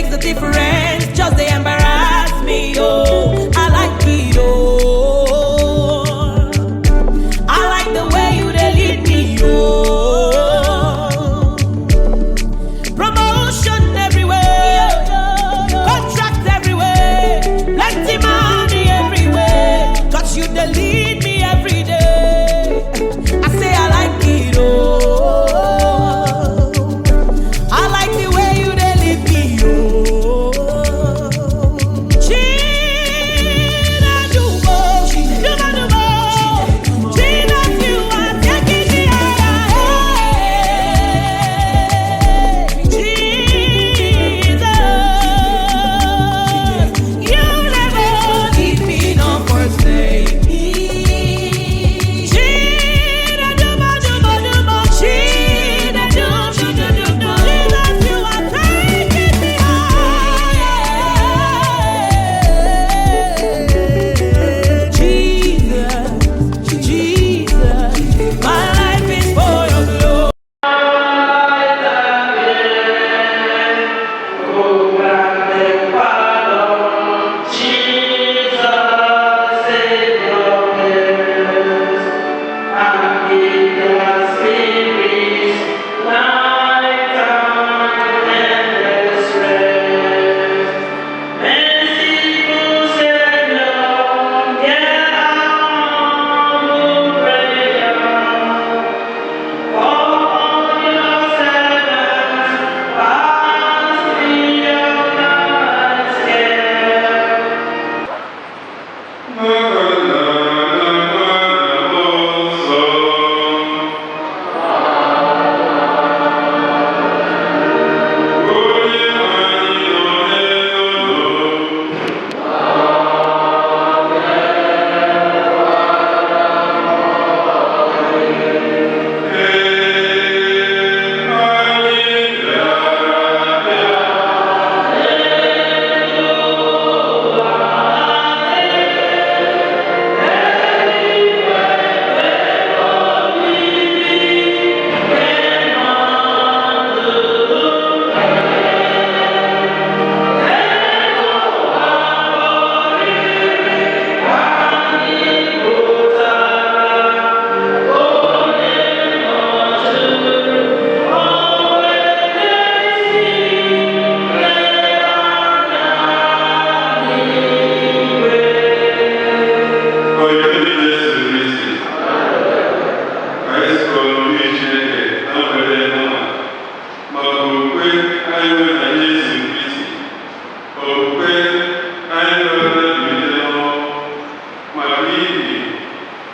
Makes the difference. Just they embarrass me, oh. I like it, oh. I like the way you dey lead me, oh. Promotion everywhere, contract everywhere, plenty money everywhere. 'Cause you dey lead me every day. I say I like it, oh. I like the way you dey lead me, oh. Chinedumo, Chinedumo, Jesus, you are taking me higher. Jesus, you never leave me nor forsake me. Chinedumo, dumo, Chinedumo, Jesus, you are taking me higher. Jesus, Jesus, my life is for your glory.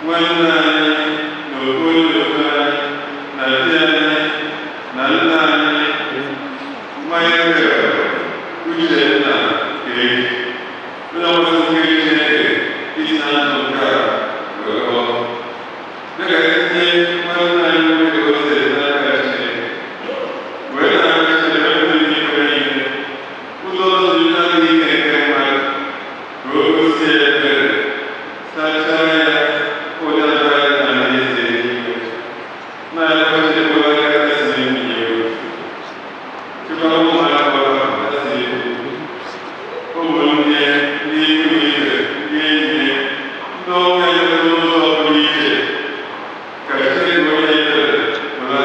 Nwanne anyị na okporo anyị na di anyị na nna anyị Michael Uchenna Kere, onye ọgbasa nke Chineke isi na ndụ nke a wee kọọ. Dịka etinye nwanne anyị nwoke ose n'aka Chineke, wee na-arịọ Chineke onye n'ime niile, ụzọ ọzọ dị na-adịghị ike nke mmadụ, ka o gosi ya ebere, sachaa ya onye aka ya na alaeze eluigwe. Na-arịọ Chineke aka kasị ebi ya obi. Chịkwa ụmụaka kasị ebi. Ụmụnne, ndị ikwu na ibe, ndị enyi ya, ndị ọrụ ya n'ụzọ pụrụ iche, ka Chineke onye ebere were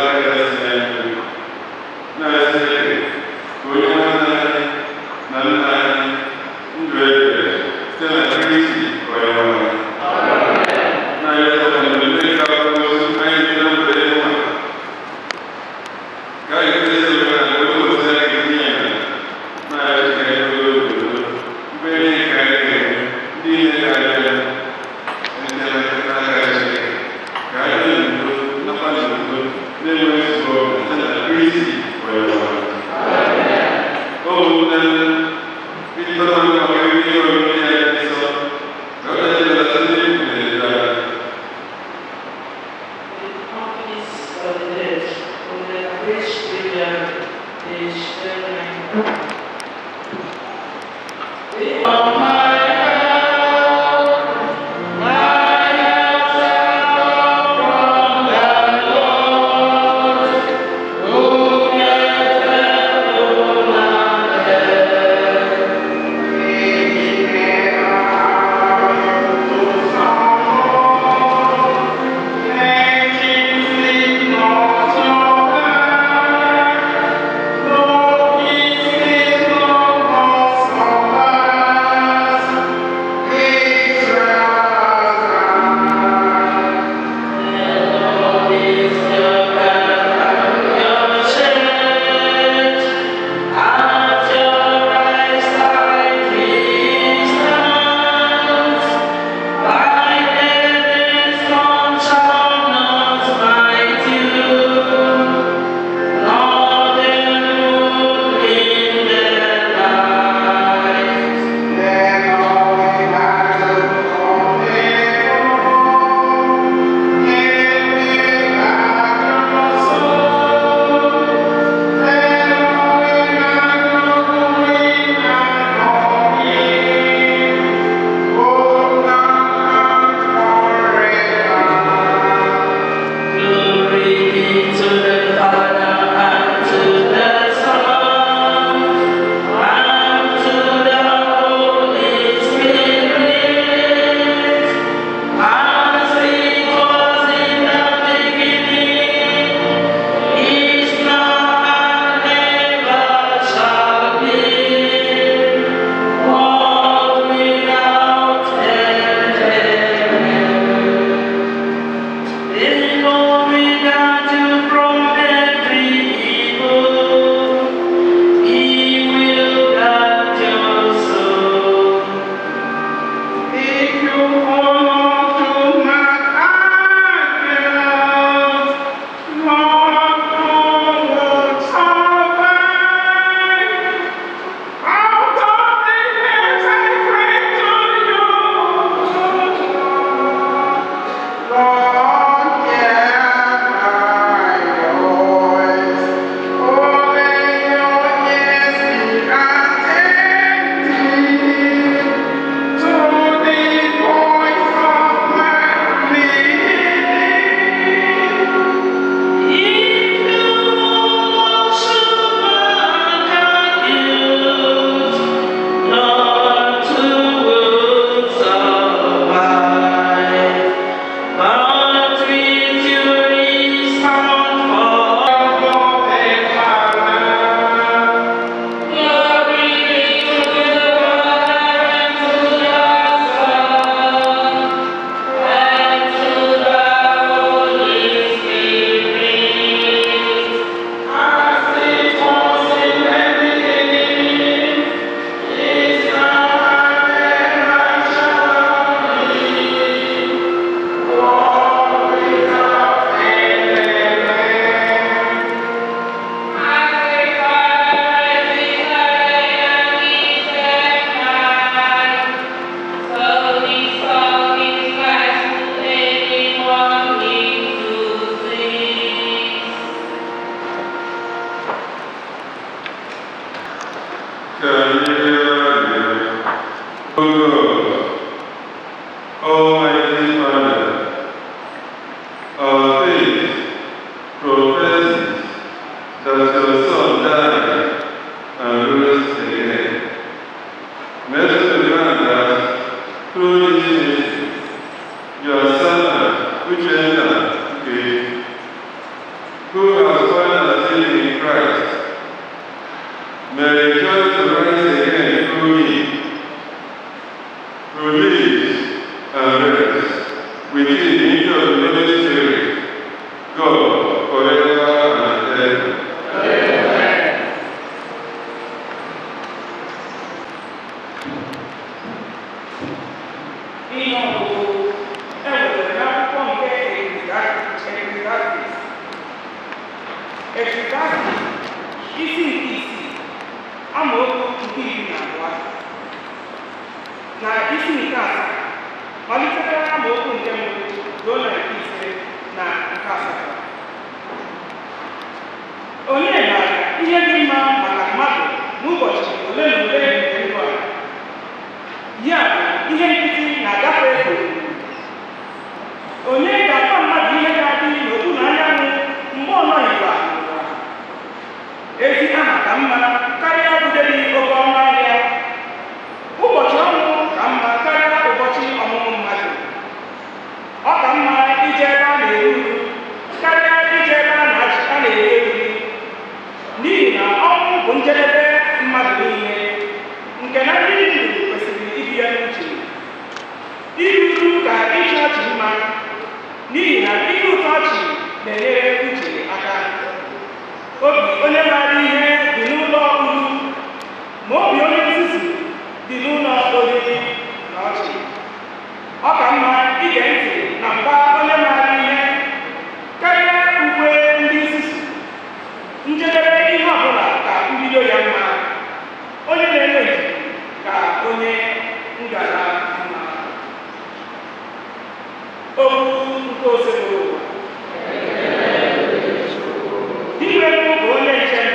The Lord will guard you from every evil. He will guard your soul. If you hold on to my ideas, Lord, who would survive? Out of the hills I pray to you, Lord, hear my voice. Oh, may your ears be attentive to the voice of my pleading. If you worship and not to will survive, but with you is found for. Glory be to the Father and to the Son and to the Holy Spirit. As it was in the beginning, is now, and ever shall be, world without end. Amen. Ka anyị rịọ arịrịọ. O God, Almighty Father, our faith professes that your Son died and rose again. Merciful grant that through this mystery, your servant, Uchenna Ukechi, who has fallen asleep in Christ, may rejoice to rise again through him, who lives and reigns with you in the unity of the Holy Spirit, God, forever and ever. Ihe ọgụgụ e nwetara n'akwụkwọ nke Eklesiastis. Eklesiastis, isi nke isii, amaokwu nke 12 na isi nke asaa, malitekwa amaokwu nke mbụ ruo na nke ise na nke asatọ. Onye maara ihe dị mma maka mmadụ n'ụbọchị ole na ole nke ndụ a? Ya bụ ihe nkịtị na-agafe oriri. Onye ga-agwa mmadụ ihe ga-adị n'okpuru anyanwụ mgbe ọ nọghịkwa n'ụwa? Ezi aha ka mma karịa obodo dị oke ọnụ ahịa. Ụbọchị ọnwụ ka mma karịa ụbọchị ọmụmụ mmadụ. Ọ ka mma ije ebe a na-eru uru karịa ije ebe a na-eri eriri. N'ihi na ọnwụ bụ njedebe mmadụ niile, nke na ndị dị ndụ kwesịrị ibu ya n'uche. Iru uru ka ịchị ọchị mma, n'ihi na ihe ụtọ ọchị na-enyere uche aka. Obi onye maara ihe dị n'ụlọ uru, ma obi onye nzuzu dị n'ụlọ oriri na ọchị. Ọ ka mma ige ntị na mba onye maara ihe karịa ukwe ndị nzuzu. Njedebe ihe ọbụla ka mbido ya mma. Onye na-eme njem ka onye ngala mma. Okwu nke osebụrụ ụwa. Dike m bụ onye nche m.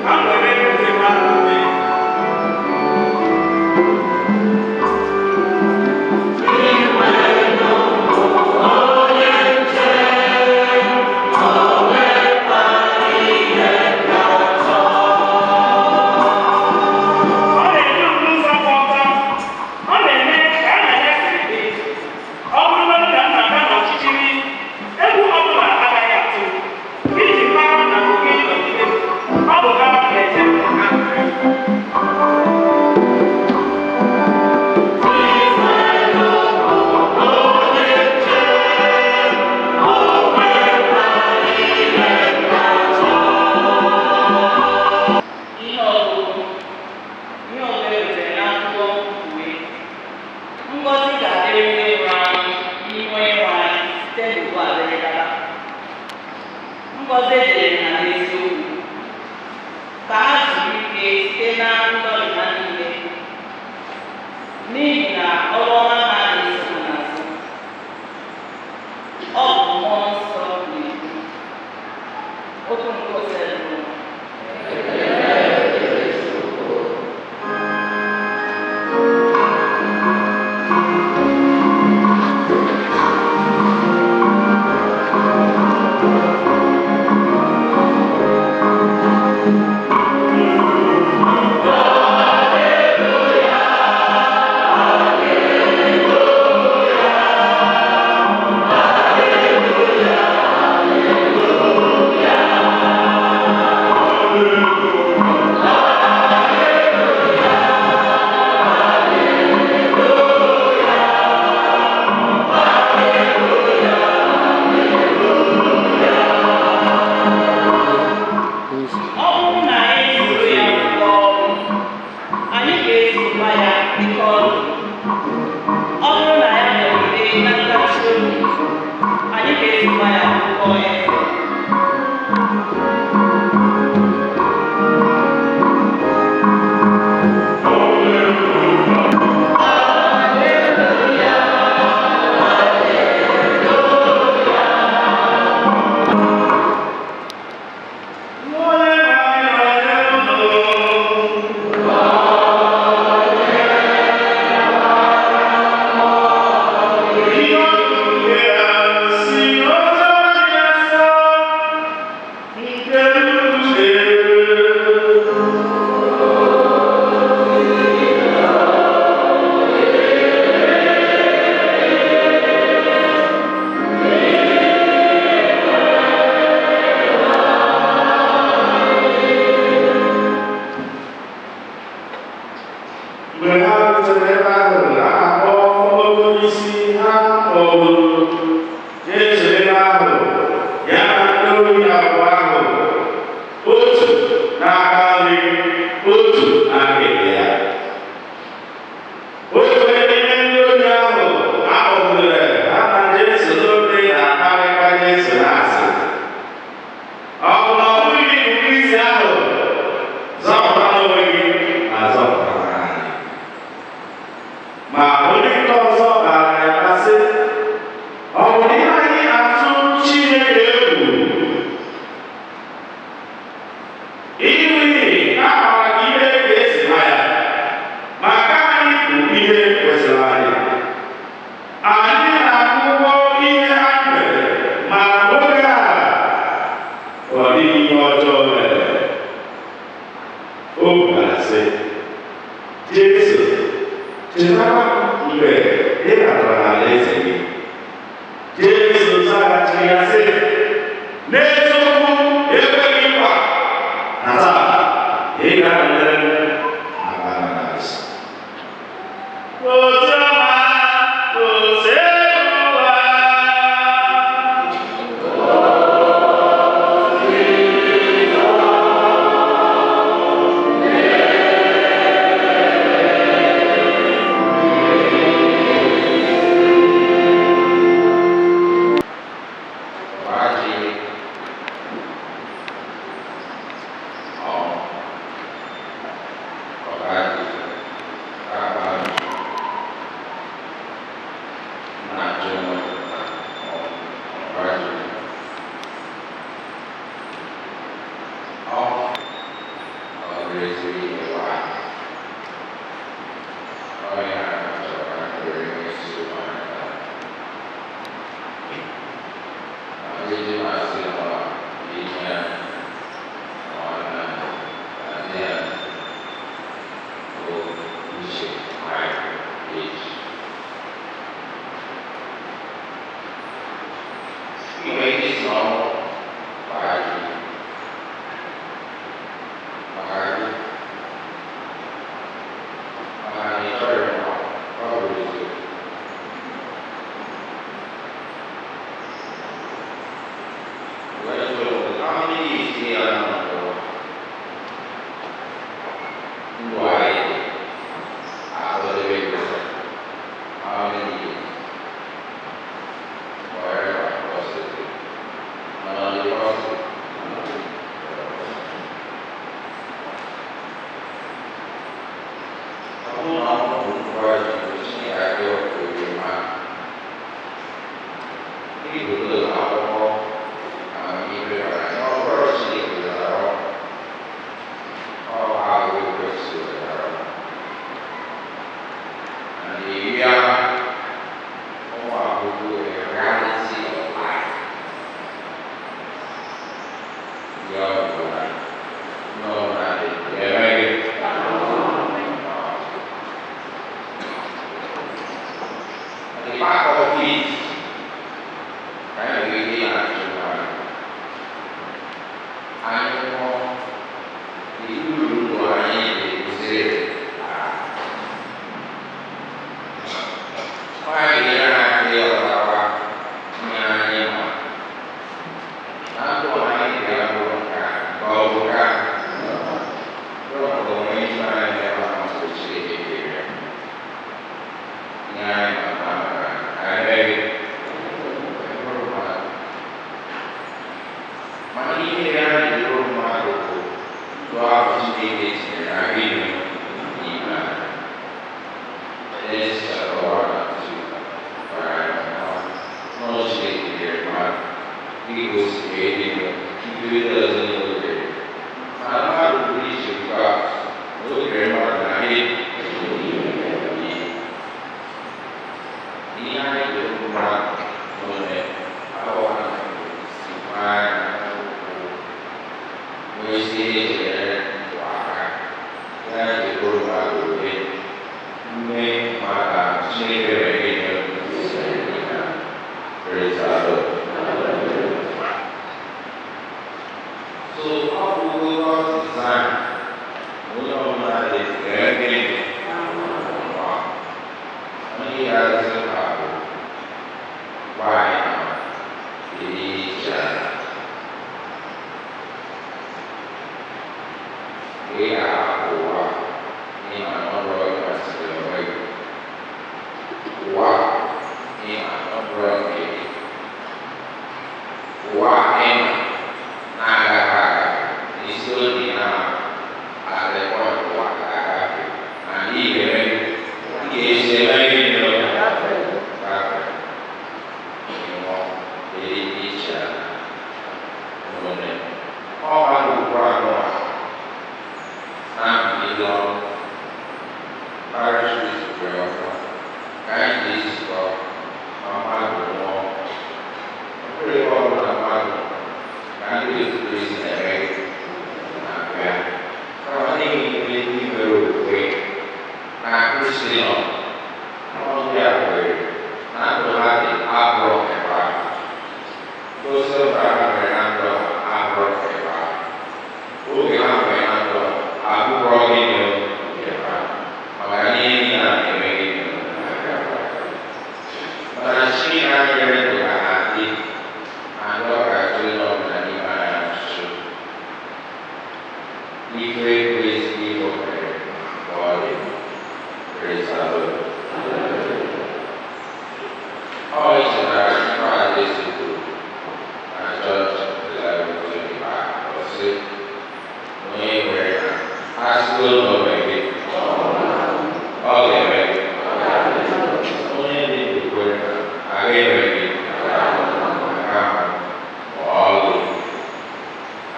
Ka m were nwetakwa ume. Ọ na-edu m n'ụzọ kwụ ọtọ. Ọ na-eme ka aha ya siri dị. Ọ bụrụgodị na m na-aga n'ọchịchịrị, egwu ọbụla agaghị atụ m. Iji mara na gị nọgide m, ọ bụ ha na-eche m aṅụrị. Ihe ọgụgụ ihe ọbụla e wetara n'akwụkwọ Mkpughe. Ngọzi ga-adịrị ndị nwụrụ anwụ n'ime Onyenwe anyị site n'ugbu a dịrị gaba. Ngọzi e dere ha n'eziokwu. Ka ha zuru ike site na ndọlị ha niile, n'ihi na ọrụ ọma ha na-eso ha n'azụ. Ọ bụ Mmụọ Nsọ na-ekwu. Okwu nke Osebụrụ. Ọ bụrụ na anyị soro ya rụọ ọrụ, anyị ga-esokwa ya dịka ọrụ. Ọ bụrụ na ya nọgide na ntachi obi, anyị ga-esokwa ya rụkọ eze. Mgbe ha rutere ebe ahụ a na-akpọ okpokoro isi ha kpọgburu Jesu ebe ahụ, ya na ndị ohi abụọ ahụ, otu n'aka nri, otu n'aka ekpe ya. Otu onye n'ime ndị ohi ahụ a kpọgburu ha na Jesu n'obe na-akparịkwa Jesu na-asị, "Ọ bụ na ọ bụghị gị bụ Kristi ahụ? Zọpụta onwe gị ma zọpụta anyị." Ma onye nke ọzọ bara ya mba sị, "Ọ bụ na ị naghị atụ Chineke egwu? N'ihi na a mara gị ikpe ka esi ma ya, ma nke anyị bụ ihe kwesịrị anyị. Anyị na-akwụ ụgwọ ihe anyị mere, ma nwoke a ọ dịghị ihe ọjọọ mere." O kwukwara sị, "Jesu, chetakwa m mgbe ị batara n'alaeze gị." Jesu zaghachiri ya sị, "N'eziokwu ekweghị nkwa na taa ị ga-anọnyere m na paradaịs." Oziọma Osebụwa. Ọjị. Ọ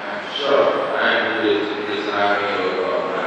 I'm sure I'm good to this army of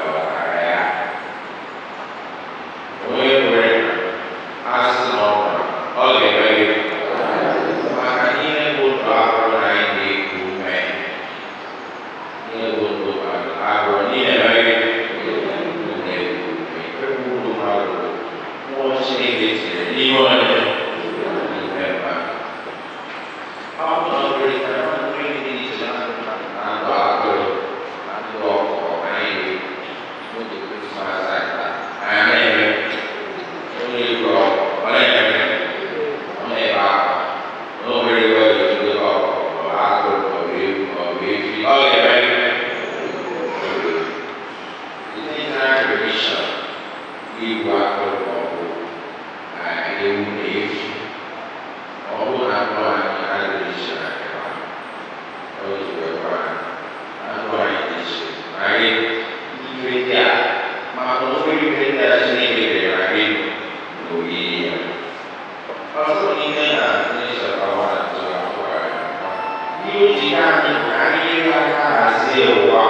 Igbu atụrụ maọbụ ewu na efi, ọ bụrụ na anụ anyị adịghị iche na nke ha, o ji wee gwa anyị anụ anyị dị iche na anyị ife ndị a, maka na obere ife ndị a Chineke dere anyị n'oyiyi ya. Ọtụtụ n'ime na nchekwa na ntụgharị ihe o ji anyị na anyị nyere aka hazie ụwa.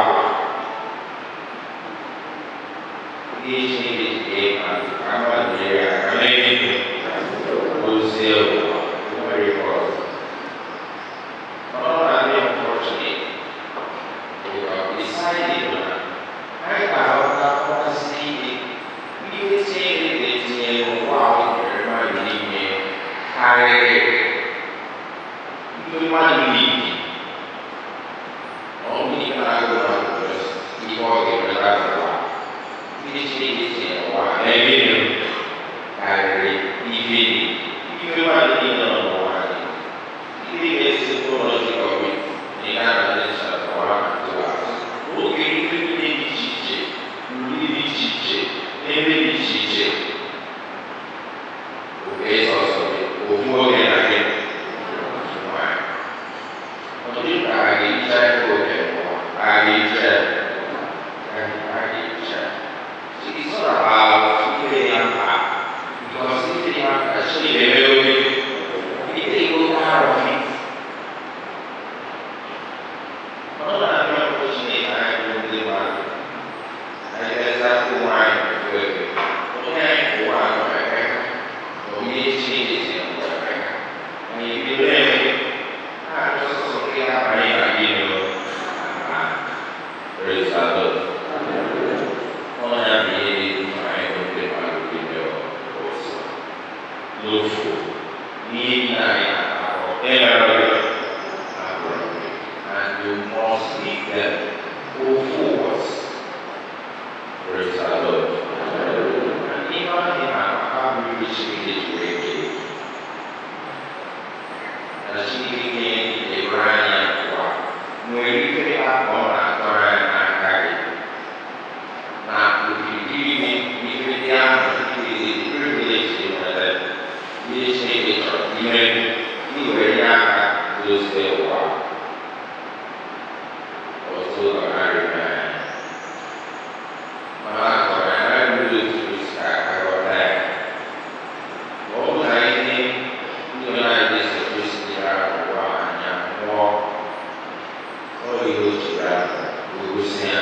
Ihe Chineke ji kee mmadụ ka mmadụ nyere aka mee gịnị? Dozie ụwa. Nwere ihe ọzọ. Mana ọ na-adị unfortunate because decided na anyị ga-aghọta mmasị ike ihe Chineke ga-etinye n'ụwa ahụ kere mmadụ n'ime karịrị ife mmadụ n'ike. Ọ bụ ihe na-agụ mmadụ ihe ọ ga-enweta n'ụwa. Ihe Chineke tinye n'ụwa na-eme karịrị ife dị ife mmadụ niile nọ n'ụwa anyị. Ndị ga-esi ụlọ jikọrọ na ihe a na-eji akọwa na tụwasị oge ife niile dị iche iche, ụdị dị iche iche, ebe dị iche iche, oge sọsọ gị ofu oge na gị otu nwaanyị. Ọ dị ka a ga-ehicha ife oge n'ụwa, a ga-ehicha ya, a ga-ehicha ya. So it's not about ife dị ya mkpa, because ife dị ya mkpa Chineke emewo gị. It take out of it. Ọ na-abịa unfortunate na anyị bụ ndị mmadụ. Anyị ga-eza ụmụ anyị ofu ebe. Onye anyị ụwa anọ aka, ma ọ bụ ihe Chineke tinye n'ụwa aka. Anyị ebido na-eme na-achọ sọsọ nke ga-abanye na gịnị o? Na praise the Lord. Ọ ya bụ ihe dị mkpa anyị bụ ndị mmadụ bido ụzọ n'ofu n'ihe niile anyị na-akọ emere gị abụrụ gị, and you must lead them ofu ụbọchị. Praise the Lord. And ihe anyị na-akpa bụ ihe Chineke ji wee kee. Na Chineke ga-eburu anyị ụwa nwere ife ọ na-atọrọ anyị n'aka gị na okirikiri ime ife ndị ahụ ndị privilege dị nwere ihe Chineke chọrọ ime iwere ya aka dozie ụwa ọzọ ụlọ na-arịrị anyị, mana a chọrọ ya na ndị otu Kristi ka aka ghọta ya. Ma ọ bụ na ihe ndị na Jesu Kristi bịara ụwa anya nwụọ, ọ ihe o jiri aka gosi ya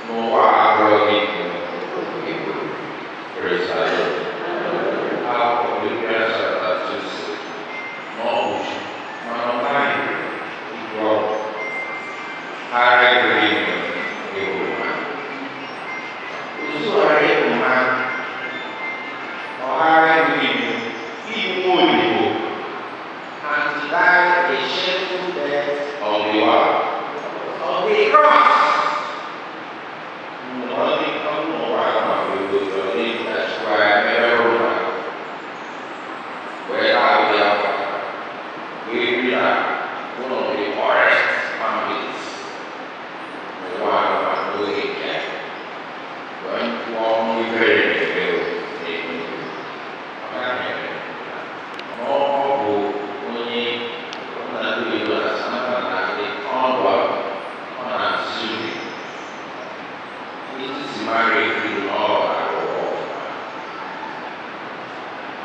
n'ụwa abụrụ gị. Praise the Lord. Akwụkwọ Philippians chapter 2 sị na ọ bụ chi mana ọ naghị ibu ọrụ ghara ịbụ gịnị ịbụ mmadụ. Otu ghara ịbụ mmadụ, ọ ghara ịbụ gịnị ịbụ nwa odibo, and to die a shameful death of the what? Of the cross. Ọ dị ọnụ ụwa ma bụ obodo dị ka Chukwu ya mere ụwa wee taa ya akwa wee bi na one of the poorest families n'ụwa anụma n'oge nke a, wee kwụọ ọnụ ifere na-eme na-eme. Ọ gaghị eme. Ma ọ bụ onye na-adị oyibo na Samara na-adị ọnụ ọ na-asụ etu si mara ekiri na ọ ghara ụwa ọfụma.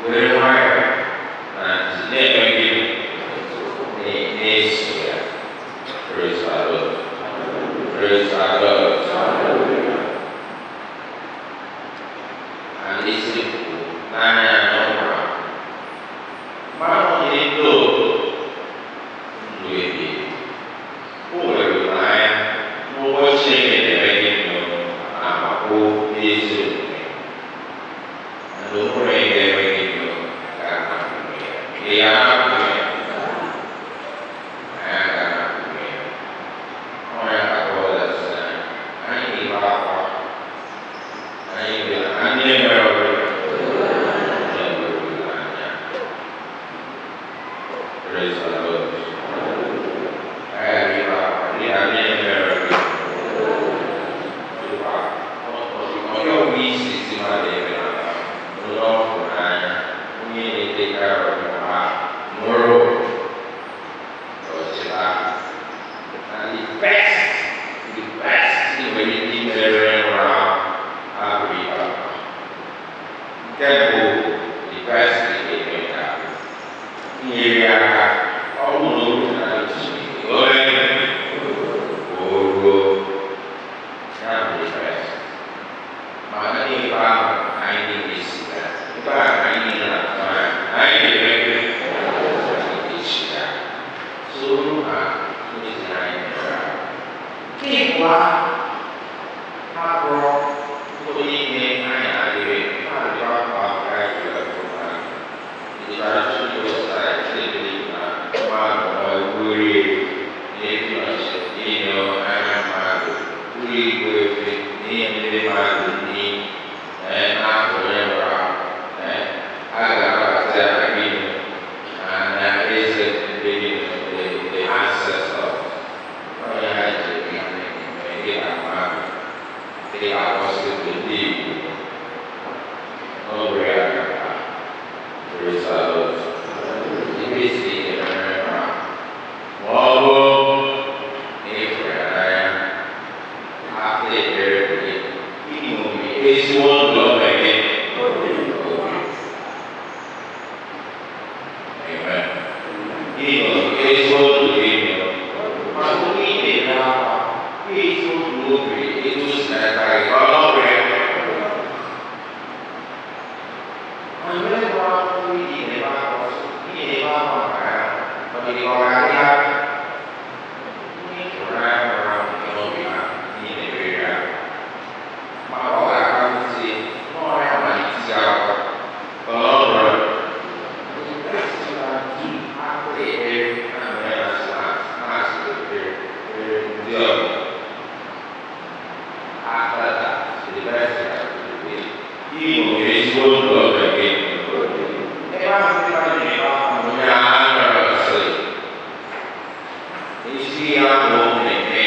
Were nwayọọ na ntị na-eme gịnị? Na-eso ya. Praise the Lord. Praise the Lord. And isi kwụ n'anya na ọ gwara mmadụ na-eto ndụ ebi o nwere olileanya n'ụgwọ Chineke na-eme gịnị na-akwụ n'ezi omume. And o nwere onye ga-eme gịnị ga-anapụ ya. Ị ga-anapụ ya? Anyị aga-anapụ ya. Ọ ya ka Pọl sị anyị, anyị na-ebe akwa, anyị bịara anyị enwere ọrịa na-enwere olileanya. Praise the Lord. Anyị ga-ebe akwa dị anyị enwere ọrịa. Nke abụọ abụrụ ụfọdụ ihe anyị na-adịrị na-adịkwa mkpa ka anyị jiri ọfụma. The traditional society believe na mmadụ nwere eri na-ebi ịnyo anya mmadụ bụrụ igwe efe na ihe ndị mmadụ nri na-afọ onye nwụrụ anwụ a ga-anabata ya na gịnị na na eze ndị gịnị the ancestors. Onye ha ji eme dịka mmadụ dịka apostle ndị Igbo n'oge ya ka. Praise the Lord. Ibe isi ike mere ma ọ bụ na ịfụrụ ya n'anya afọ ekpere bụ gị iṅomi ezigbo ndụ ọ mere gị. Amen. Iṅomi ezigbo ndụ gị mere ma ọ bụ ị na-ere akwa ezigbo ndụ obi etu o si n'aka gị ọ nọrọ ya. After that, the best Igbo ezigbo ndụ ọ ga-ege. Ebe ahụ ndị mmadụ na-ebe akwa na onye agha nọrọ sị, isi ya bụ mmemme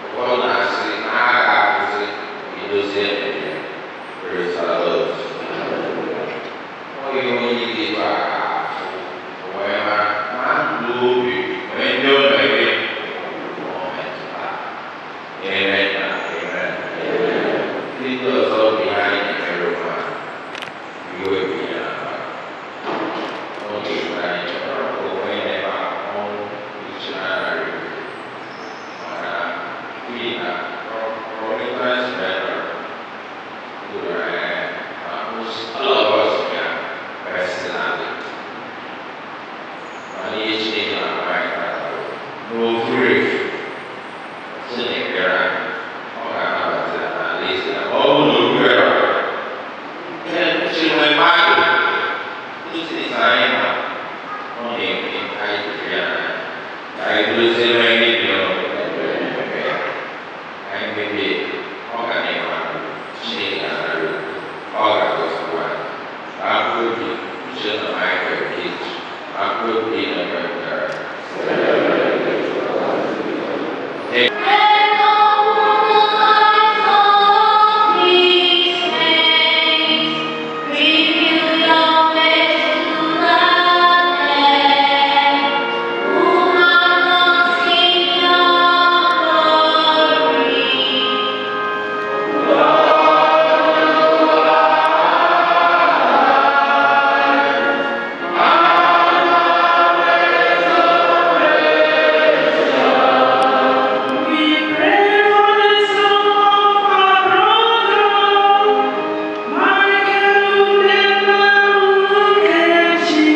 ụfọdụ na-asị na ha ga-akwụsị edozie mmemme. Praise the Lord. Ọ ihe onye dị ebe a ga-afụ wee mara na ndụ obi nwee ndị ọ na-ege ma ọ metụta. Amen na amen. Ndị ọzọ bi ha anyị na-emere onwe ha iwe bi ya n'aba. Ọ ga-ekwe anyị chọrọ onwe na-ebe ọnwụ iche na-anaghị eri. Mana n'ihi na remittance method doro anya na all of us ya personally. Mana ihe Chineke na-agwa anyị tata bụ n'ofuru efu sị na ekpere anyị ọ ga-anabata ya n'alaeze ya. Ọ bụrụ na o ruere chinwe mmadụ ntị anyị ma ọ na-eme anyị jiri ya n'anya ka anyị dozie ihe dị ọrụ anyị mebie ọ ga na-enwe ahụ Chineke ga-anara okwu ọ ga-agọzikwa anyị. Ka mkpụrụ obi uche na Michael Keji ka mkpụrụ obi na Michael We pray for the soul of our brother, Michael Uchenna Ukechi,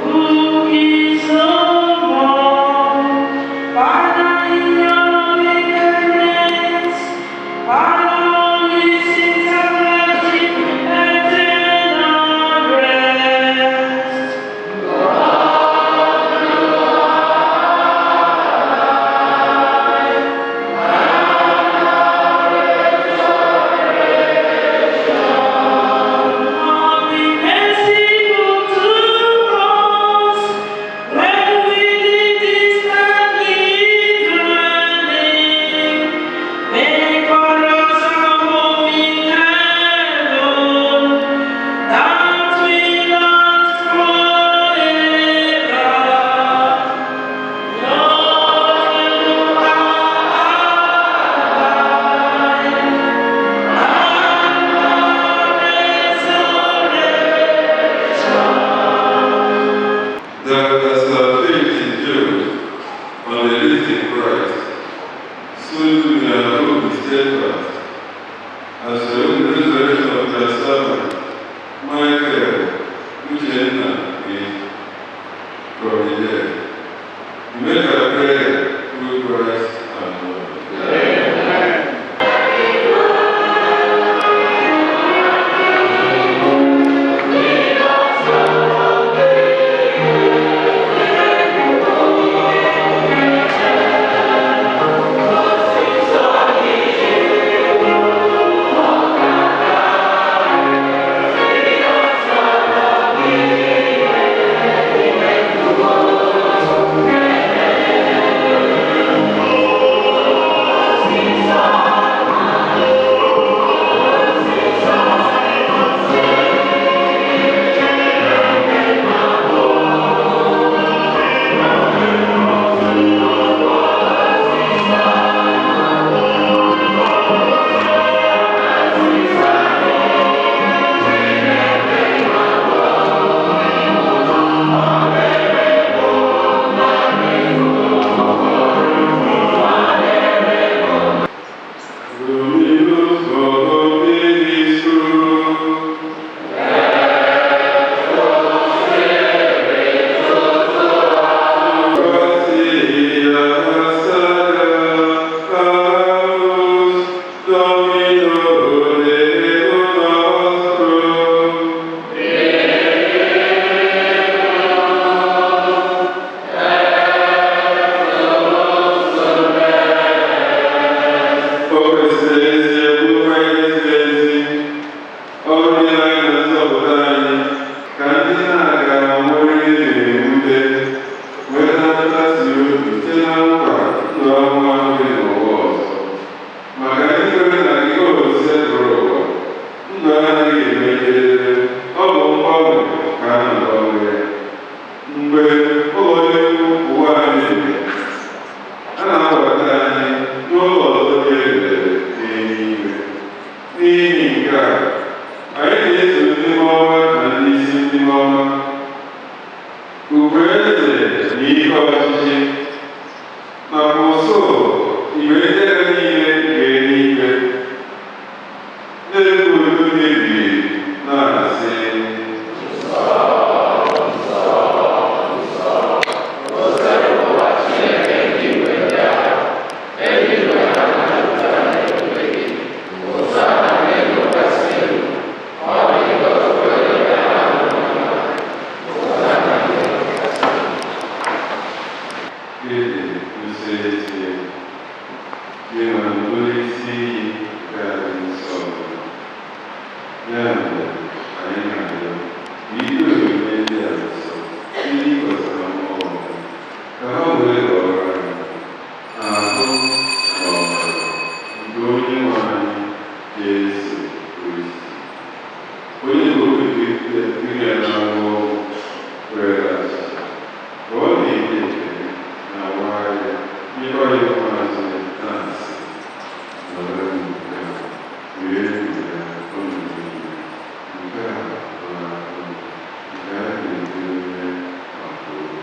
who is no more. Father, in your loving kindness, pardon his sins and grant him eternal rest. Be merciful to us when we leave this earthly dwelling. Make for us a home in heaven that we last forever. Lord, you That as our faith is built on the living Christ, so too may our hope be steadfast. As the resurrection of thy servant, Michael, Uchenna, is from the dead. We make our prayer through Christ Usuu igwe ndị agha niile nke eluigwe na-ekwu olu ebighị na-asị. Gịnị nso ezie gị na onye isi iyi nke adị nsọ? Ya mere anyị na-arịọ ka i doo onyinye ndị a nsọ ndị i gọziri mmụọ gị, ka ha wee ghọrọ anyị ahụ na ọbara nke Onyenwe anyị Jesu Kristi, onye bụ okike ya na-anwụ ọnwụ were achịcha ka ọ na-enye ekele na nwayọ nyekwa ya ụmụazụ ya na-asị, "Nọrọ nke a, rienụ ya unu niile. Nke a bụ ahụ m nke a ga-etinye maka unu."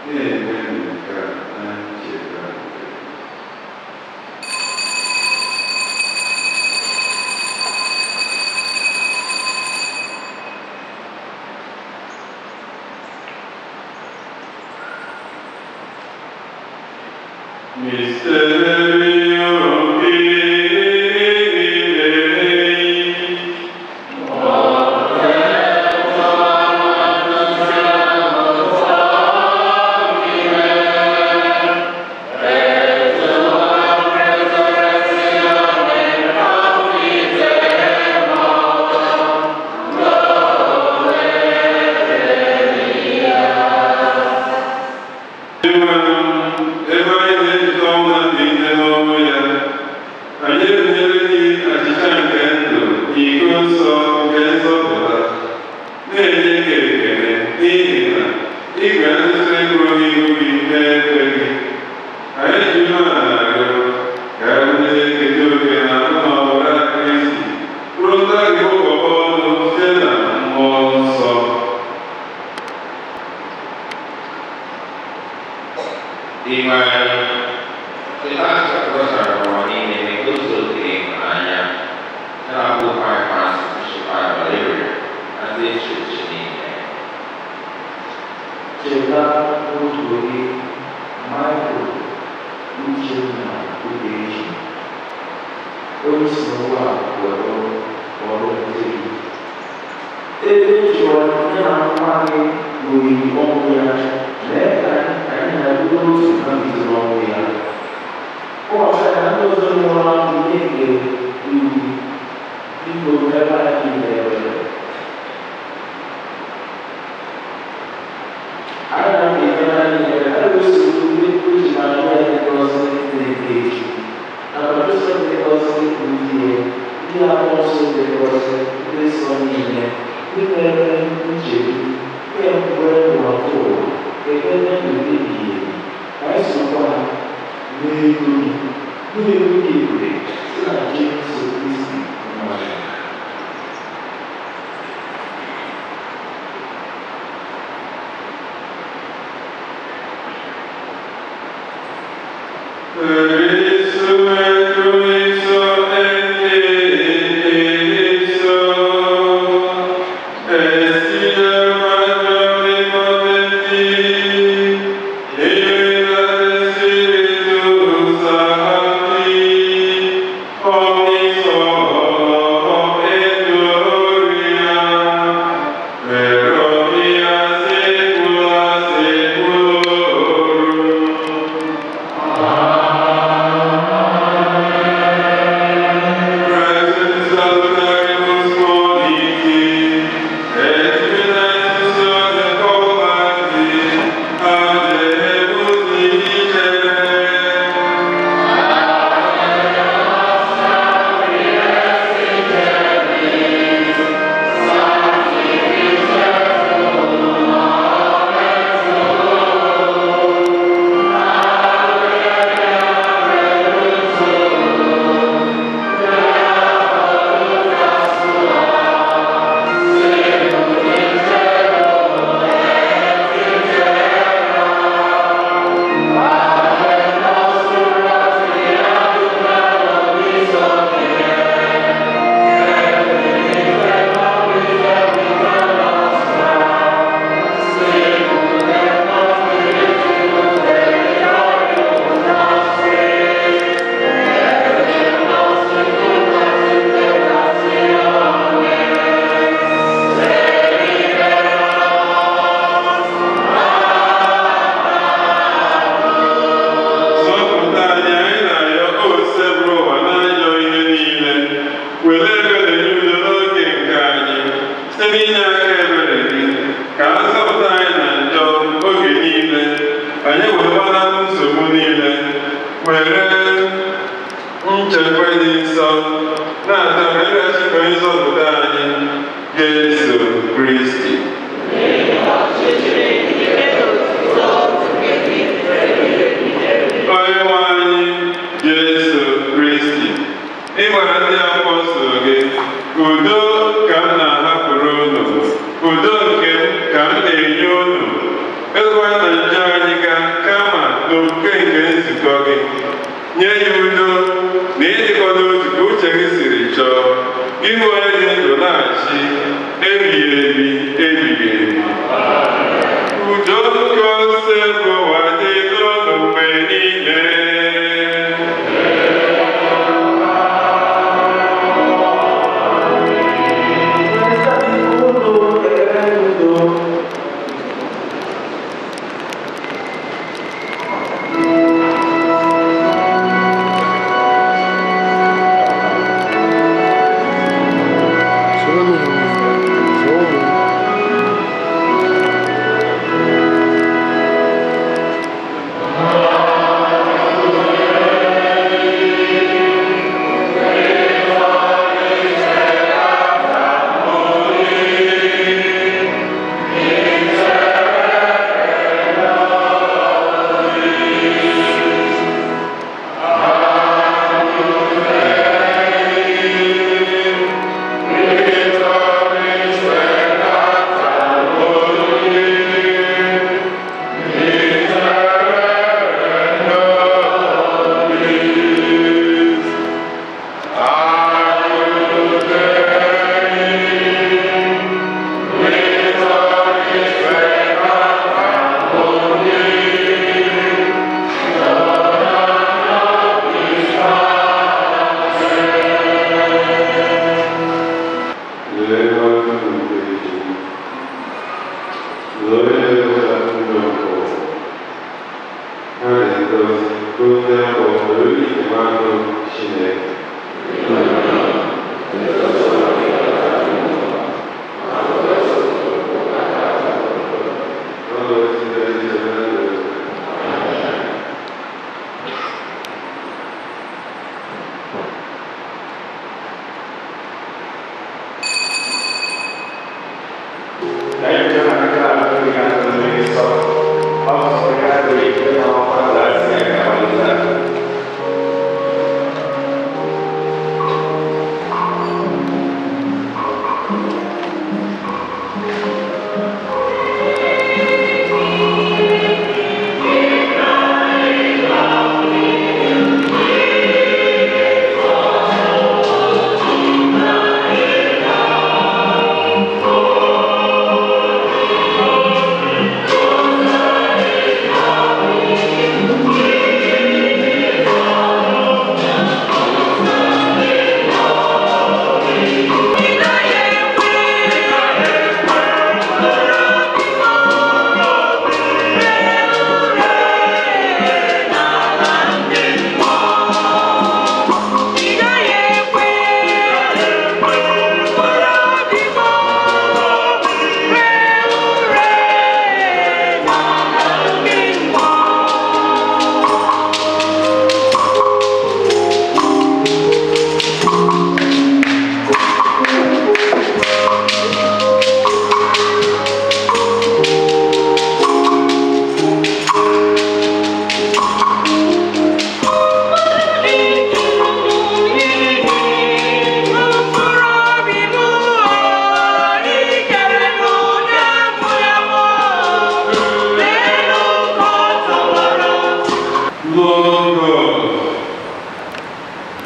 Na-eme nke a na ncheta nke m. Mysterium Fidei. Ebe anyị na-ejide ọnwụ na mbilite n'ọnwụ ya, anyị ebunyere gị achịcha nke ndụ na iko nsọ nke nzọpụta, na-enye gị ekele n'ihi na ị ga-anụsị ịbụrụ n'ihu gị na-efe gị. Anyị ji umeala arịọ ka anyị na-eketa oke na ahụ na ọbara Kristi, bụrụ ndị a ga-ekpokọba ọnụ site na Mmụọ Nsọ. Dị nwayọọ, cheta achịcha ụwa niile na-egosi oke ịhụnanya ya na Pope anyị Francis, Bishop anyị Valeria, na ndị chọọchị niile. Cheta otu gị, Michael Uchenna Udeji, onye si n'ụwa were ọrụ nke gị. Ebe jụrụ ya na nwa gị n'oriri ọnwụ ya, mee ka anyị na-abụrụ otu na mbido n'ọnwụ ya. Kpọbata ya ndị ọzọ nwụrụ anwụ ihe nke iwu gị, biko ebe anyị niile ebere. Anyị na-enyere anyị nyere ha gosiri ndị eji mara ya dị ngọzi na-eke echi. Nakwa Josef dị ngọzi bụ di ya, ndị apọstụl dị ngọzi, ndị nsọ niile, ndị na-eme nchegbu, kemgbe ụwa ụwa, ekele ndụ ebighị ebi. Ka anyị sokwa ha n'elu gị, n'elu gị ebube, site na Jesu Kristi nwa ya. Cristo et Cristo et Cristo, est il omnipotenti, et in Spiritus Sancti. Were ebere nye udo n'oge nke anyị, site n'inye aka ebere gị, ka a zọpụta anyị na njọ oge niile, anyị wee gbanahụ nsogbu niile, were nchekwa dị nsọ na-ata ka ịrịachikwa nzọpụta anyị, Jesu Kristi. Onye nwe anyị Jesu Kristi, ị gwara ndị apọstụl gị, udo ka m na-ahapụrụ unu, udo nke m ka m na-enye unu. Ekwela na njọ anyị ga kama n'okwukwe nke nzukọ gị. Nye ya udo na ịdịkọ n'otu ka uche gị siri chọọ, gị bụ onye dị ndụ na-achị ebighị ebi ebighị ebi. Udo nke ose bụ ụwa dị n'ụlọ mgbe niile. Lee ọnụ nke Chukwu. Lee ndụ nke ụwa. Ha dị ngọzi bụ ndị a kpọrọ oriri nke mmadụ Chineke. Ọ bụ ezi ezi na ndụ. Lord God,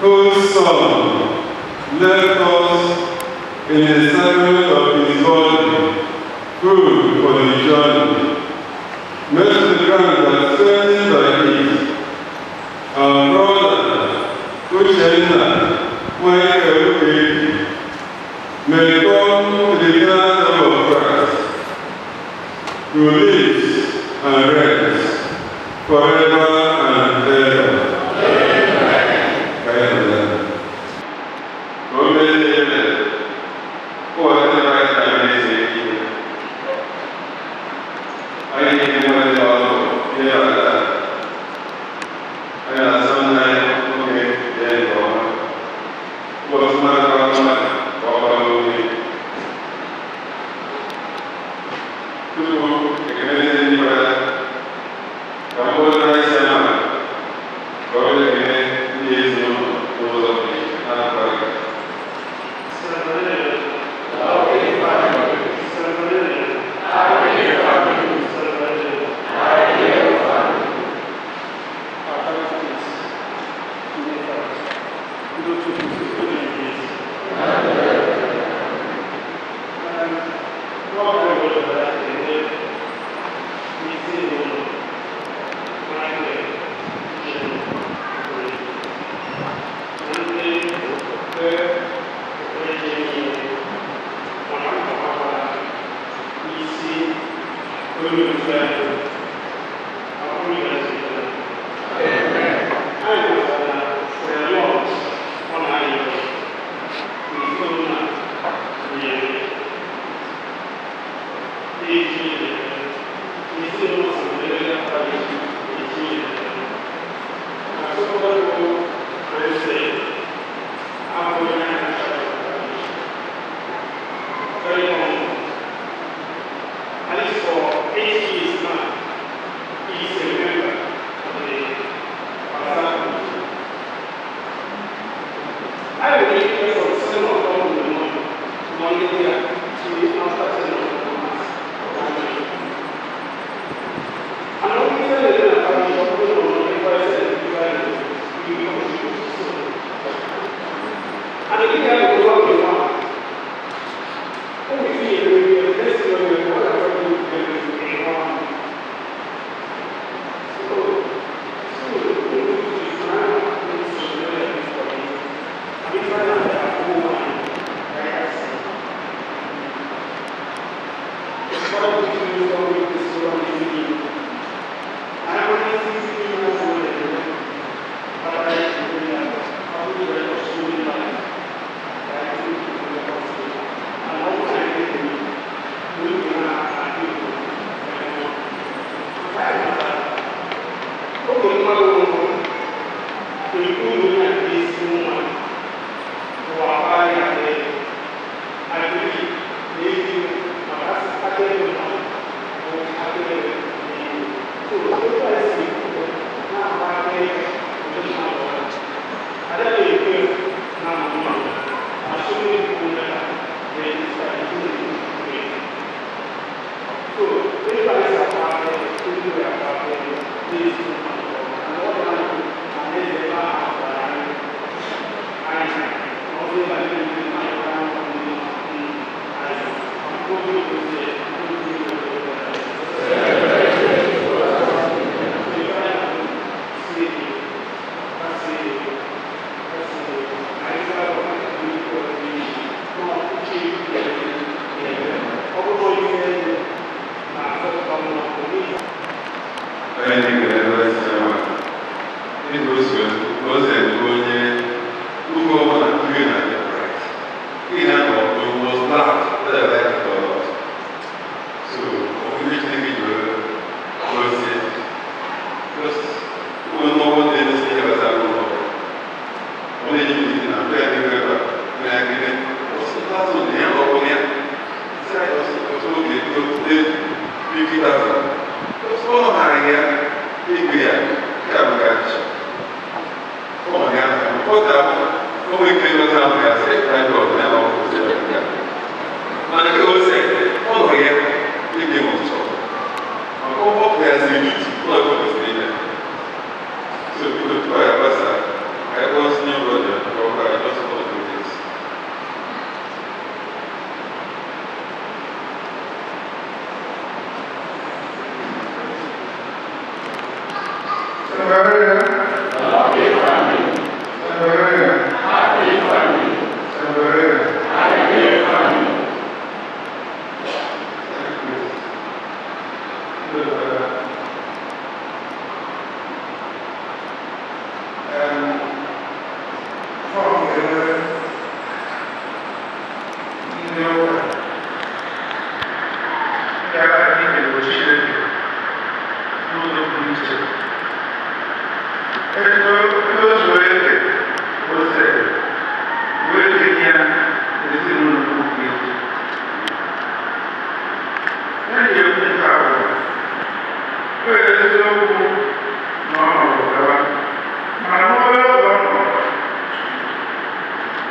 whose Son left us in the sacrament of his body, food for the journey, mercy grant that strengthened by it, our brother Uchenna Michael Ukeji may come to the kingdom of Christ, who lives and reigns forever and ever. Amen. Ụbọchị mmadụ gbara mmadụ ka ọ gbara onwe. Tupu ekele ndị gbara ka m bụrụ na isi ama ka ọ bụrụ ekele ndị ezinụlọ n'ụzọ pụrụ iche na-akwaghị. Thank you.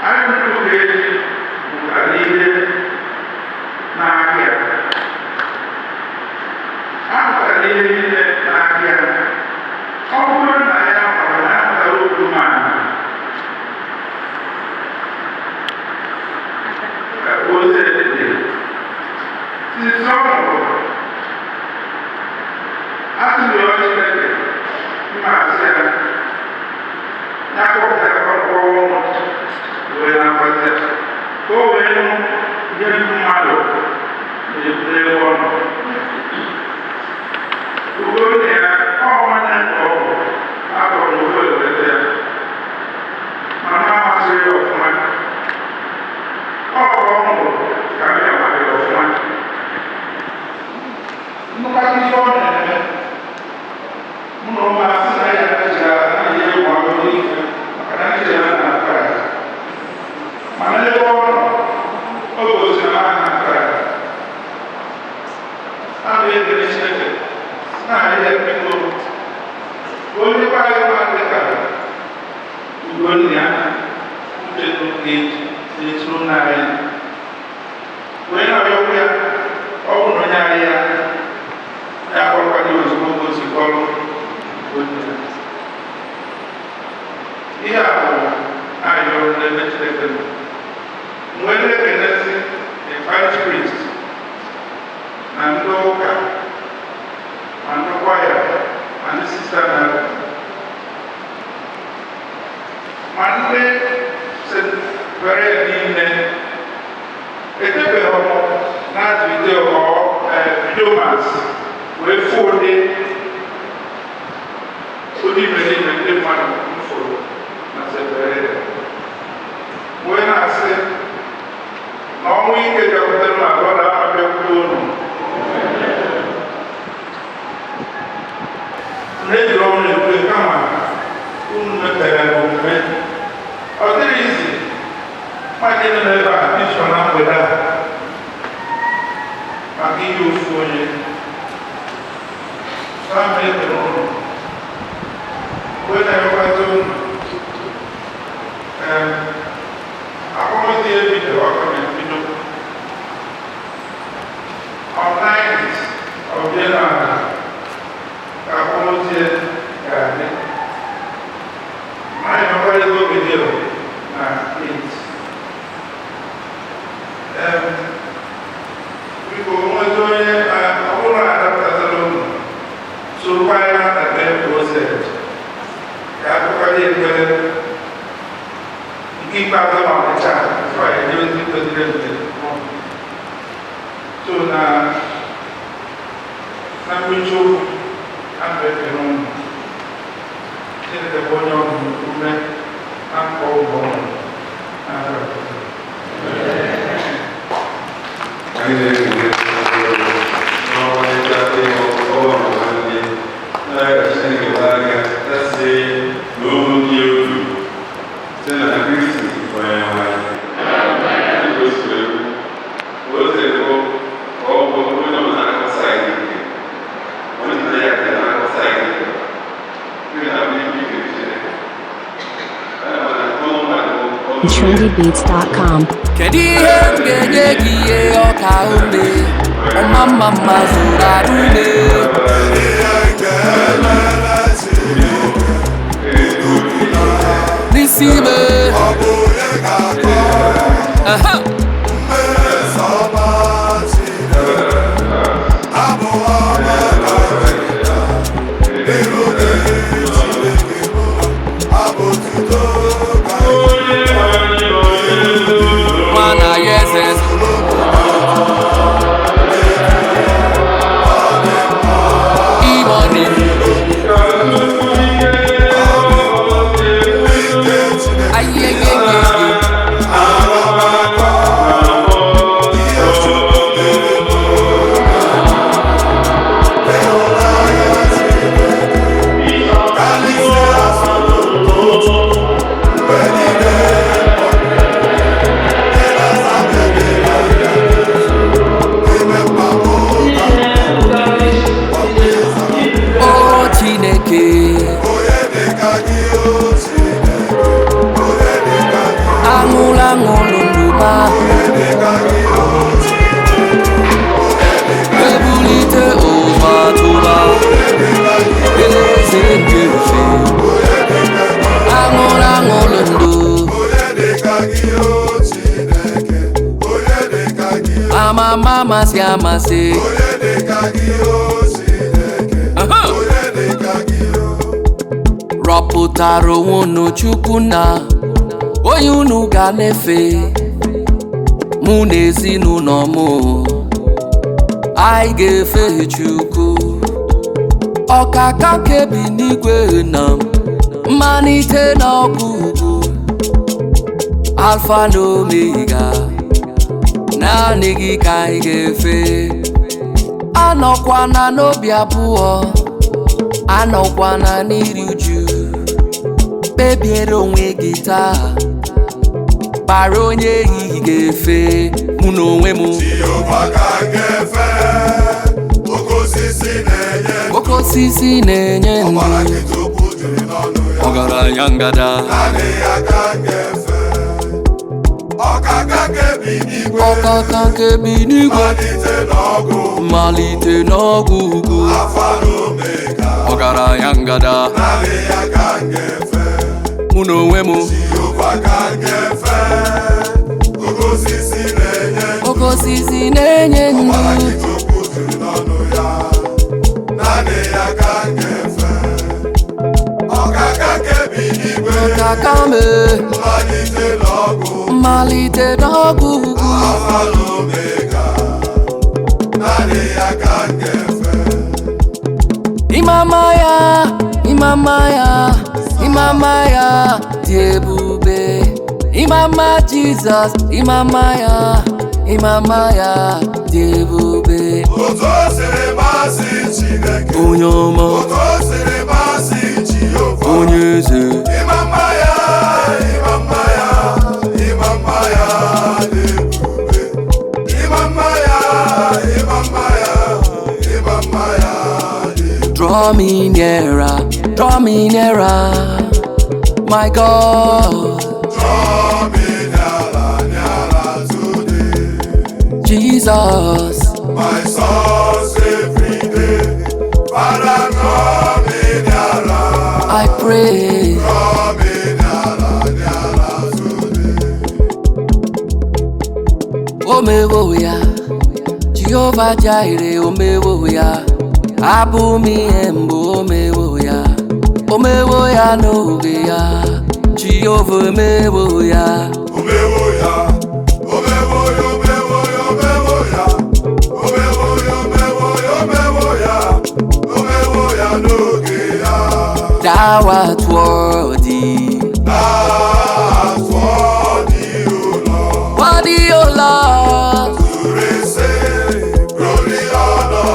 Anyị ndị eji mụtara ihe n'ahịa. A mụtara ihe niile n'ahịa. Ọ bụrụ na ya mara na amụtara okwu mana ozi edede sisi ọ mụrụ asịrị ọ Chineke mma asị ya ya kpọpụta ọkpọkpọ ọnụ wee na-akwazi ya ka o wee nụ ihe ndị mmadụ na-ekwu n'ebe ọ nọ. Ugo ya ọ nwanne nke ọ bụ akpọrọ n'ofu eweta ya mana amasịrị ya ọfụma. Ọ bụ ọ mụrụ ka m ya mara ya ọfụma. Nnukwu ife ọ na-eme mụ na ụmụ asị na ya ejira na ya egwu ahụ n'ife maka na nchere na akara, mana ebe ọ nọ o gosiri na ha akara a na-ekele Chineke na-arị ya biko onye kwara nwa dị ka Ugonna ya uche na-eturu nna anyị wee na-arịọkwa ya ọ bụ na onye anyị ya ya akpọrọkwa gị ozugbo ka o si kpọrọ Ugonna ya. Ihe a bụ arịọ n'ebe Chineke nọ. Wee na-ekelezi the vice priest na ndị ụka ma ndị kwaya ma ndị sista na ma ndị were niile etebeghị m na vidio ọ vidio mas wee fụ ụdị ụdị imerime ndị mmadụ m fụrụ na sebere wee na-asị na ọnwụ ike bịakwutere m abụọ na ama bịakwute unu na-ejiri ọnụ na-ekwu kama unu mepere omume ọ dịrị izi mmadụ nọ n'ebe a bishọ na mgbede a maka ihe ofu onye sama ekele ụlọ wee na-enwekwazi unu ee akpọmọdé ebido ọkọ na-ebido on 9th of January ka akpọmọdé ga-adị anyị nwekwara ego vidio na 8. Biko nweta onye ọ bụrụ na adapụtazara unu sorokwa anyị na-ata proses ka akụkọrọ ekpere nke ikpeazụ ma ọdịcha Fraịde ozi kwesịrị mgbe so na na mmechi okwu a na-ekele unu. Chineke bụ onye ọgwụ ume na mkpọ ụgbọ na Anyị na-ekele n'ọnwa ịhụ ọrụ nwanne na-aga Chineke n'aka tasie n'olu dị otu site na Kristi onye nwe anyị. Dịka o siri ekwu, o siri ekwu, ọ bụ onye ọbụla na-akọsa anyị ike. Onye nna ya ka na-akọsa anyị ike. Ndị na-abụ ike ike Chineke. Ana m na ọnụ mmadụ bụ ọnụ trendybeats.com. Kedu ihe m ga-enye gị ihe ọka ume ọma mma mma zuru arụ ume? N'isi ime. Aha. Nwana ya eze. Imoni. Ayeyeye. mma. Ebulite ụzọ atụba, eze ndị eze, aṅụrụ aṅụrụ ndụ. Ama ama amasị amasị. Aha! Rọpụtara onwe unu Chukwu na onye unu ga na-efe, mụ na ezinụlọ m, anyị ga-efe Chukwu. Ọkaka kebi n'igwe na mmalite na ọgwụgwụ, Alfa na Omega, naanị gị ka anyị ga-efe. Anọkwana n'obi abụọ, anọkwana n'iri uju, kpebiere onwe gị taa, kpara onye ehihie ga-efe. Mụ na onwe m, Jehova ka m ga-efe, oke osisi na-enye oke osisi na-enye ndụ, ọbara nkịta okwu juru n'ọnụ ya. Ọgaranya ngada. Naanị ya ka m ga-efe, ọkaka kebi n'igwe, Ọkaka nke bi n'igwe, malite n'ọgụ, mmalite n'ọgwụ ugwu, Alfa na Omega. Ọgaranya ngada. Naanị ya ka m ga-efe, Mụ na onwe m, Jehova ka m ga-efe, oke osisi na-enye oke osisi na-enye ndụ, ọbara nkịta okwu juru n'ọnụ ya. Naanị ya ka m ga-efe, ọkaka kebi n'igwe, ọkaka me, malite n'ọgụ, mmalite n'ọgwụ ugwu. Alfa na Omega. Naanị ya ka m ga-efe. Ịmama ya, ịmama ya, ịmama ya dị ebube. Ịmama Jizọs, ịmama ya, ịmama ya dị ebube. Otu o siri masị Chineke, Onye ọma, otu o siri masị Jehova, onye eze, ịma mma ya, ịma mma ya, ịma mma ya dị ebube. Ịma mma ya, ịma mma ya, ịma mma ya dị ebube. Draw me nearer, draw me nearer, my God. Draw me nearer, nearer to thee. Jesus, My source every day. Father, draw me nearer, I pray. draw me nearer, nearer to thee. Omewo ya, Jehova Jire, omewo ya, abụ m ihe mbụ, omewo ya, omewo ya n'oge ya, Jehova omewo ya. Omewo ya, omewo ya, omewo ya, omewo ya, omewo ya, omewo ya, omewo ya, omewo ya n'oge ya. Thou art worthy, That's worthy, O Lord, worthy, O Lord, to receive glory, honor,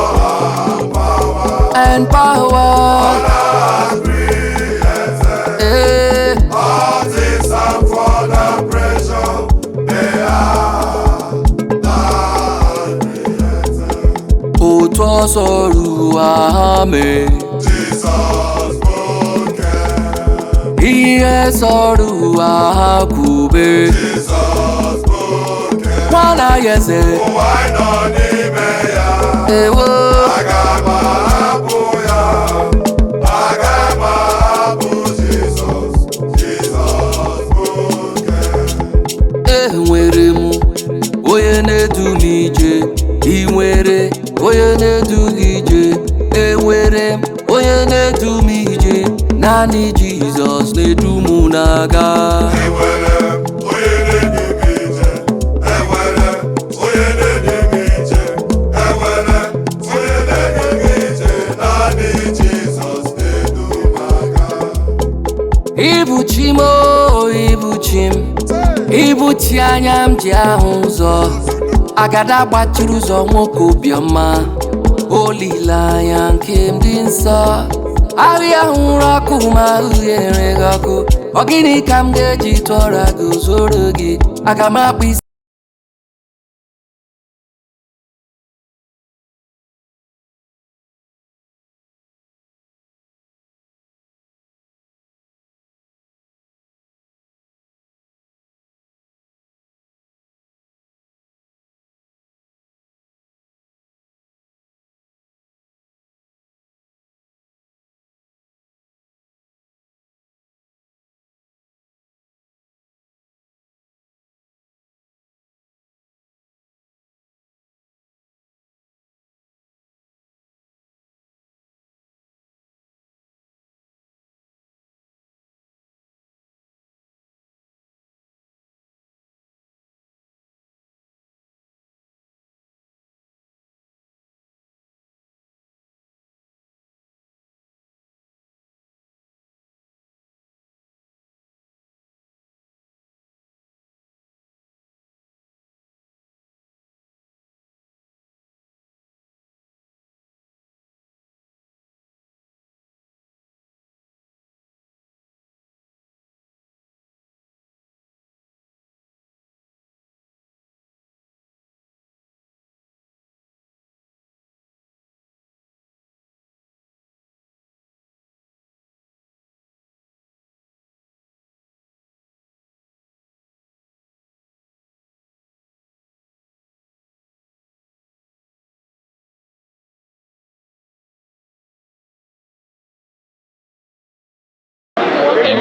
and power. And power. All has created, Eh. all things are for the pressure they are thou created. Otu ọsọ ruo ame, Jesus spoke. Ihe sọrọ ụwa ha kwube. Jesus spoke. Nwana ya eze, Ụwa nọ n'ime ya, ewo. aga m ahapụ ya, aga m ahapụ Jizọs, Jizọs spoke. Enwere m onye na-edu m ije, ị nwere onye na-edu gị ije. Enwere m onye na-edu m ije, naanị Jizọs na-edu m na-aga. Enwere m onye na-edu m ije, enwere m onye na-edu m ije, enwere m onye na-edu m ije, naanị Jizọs na-edu m aga. Ibu chi m o, ibu chi m, ibu chi anya m ji ahụ ụzọ, agada gbachiri ụzọ, nwoke obiọma, olileanya nke m dị nsọ, ahịa hụrụ ọkụ ma ahụghere gị ọkụ. Ọ gịnị ka m ga-eji tụọra gị zoro gị? Aga m akpụ isi.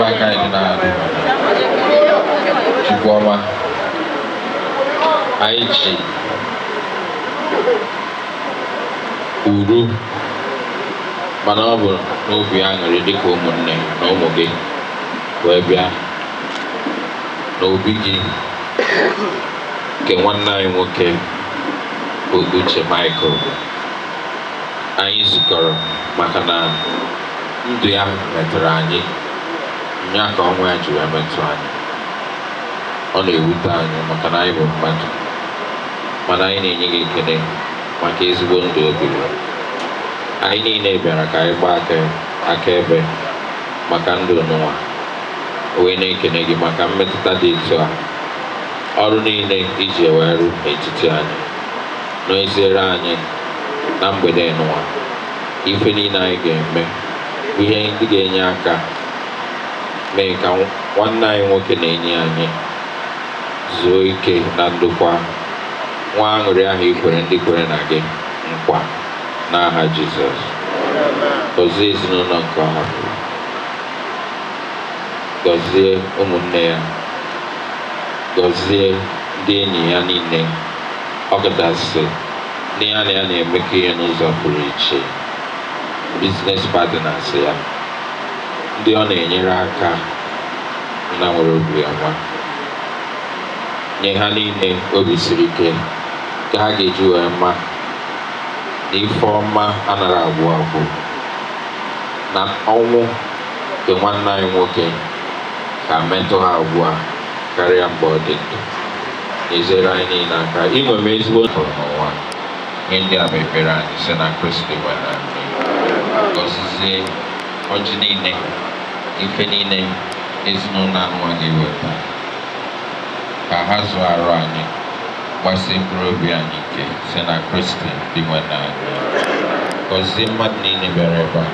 Ebe aka anyị dị na-adị Chukwuọma, anyị ji uru, mana ọ bụ n'obi aṅụrị dịka ụmụnne na ụmụ gị wee bịa n'obi gị nke nwanne anyị nwoke bụ Uche Michael. Anyị zukọrọ maka na ndụ ya metụrụ anyị nya ka ọnwa ya ji wee metụ anyị. Ọ na-ewute anyị maka na anyị bụ mmadụ, mana anyị na-enye gị ekele maka ezigbo ndụ o biri. Anyị niile bịara ka anyị gbaa akaebe maka ndụ n'ụwa, wee na-ekene gị maka mmetụta dị etu a, ọrụ niile iji wee rụ n'etiti anyị, n'eziere anyị na mgbede n'ụwa. Ife niile anyị ga-eme bụ ihe ndị ga-enye aka mee ka nwanne anyị nwoke na enyi anyị zuo ike na ndokwa, nwa aṅụrị ahụ ikwere ndị kwere na gị nkwa n'aha Jizọs. Gọzie ezinụlọ nke ọ hapụrụ, gọzie ụmụnne ya, gọzie ndị enyi ya niile, ọkachasị ndị ya na ya na-emekọ ihe n'ụzọ pụrụ iche, business partners ya, ndị ọ na-enyere aka na nwere obi ọma. Nye ha niile obi siri ike ka ha ga-eji wee ma na ife ọma anaghị agwụ agwụ, na ọnwụ nke nwanne anyị nwoke ka metụ ha ugbu a karịa mgbe ọ dị ndụ. Nyezere anyị niile aka inwe m ezigbo hụrụ n'ụwa. Ihe ndị a bụ ekpere anyị site na Kristi nwere anyị. Gọzizie ọjị niile, ife niile ezinụlọ anụnwa ga-eweta, ka ha zụọ arụ anyị, gbasie mkpụrụ obi anyị ike site na Kristi dị nwere anyị. Gọzie mmadụ niile bịara ebe a,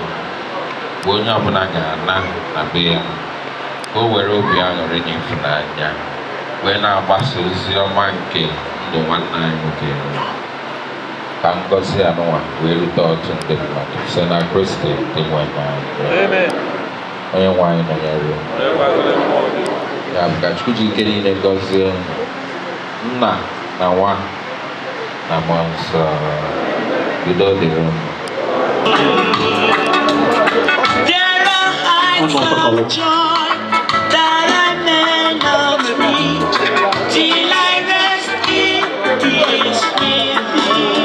bụ onye ọbụla ga-ana na be ya ka o were obi aṅụrị na ịfụnanya wee na-agbasa ozi ọma nke ndụ nwanne anyị nwoke, ka ngọzi anụnwa wee rute ọtụtụ ndị mmadụ site na Kristi dị nwere anyị. Onye nwe anyị nọnyere unu. Ya bụ ka Chukwu ji ike niile gọzie unu, Nna na Nwa na Mmụọ Nsọ. Udo dịrị unu. There are heights of joy that I may not reach till I rest in peace with thee.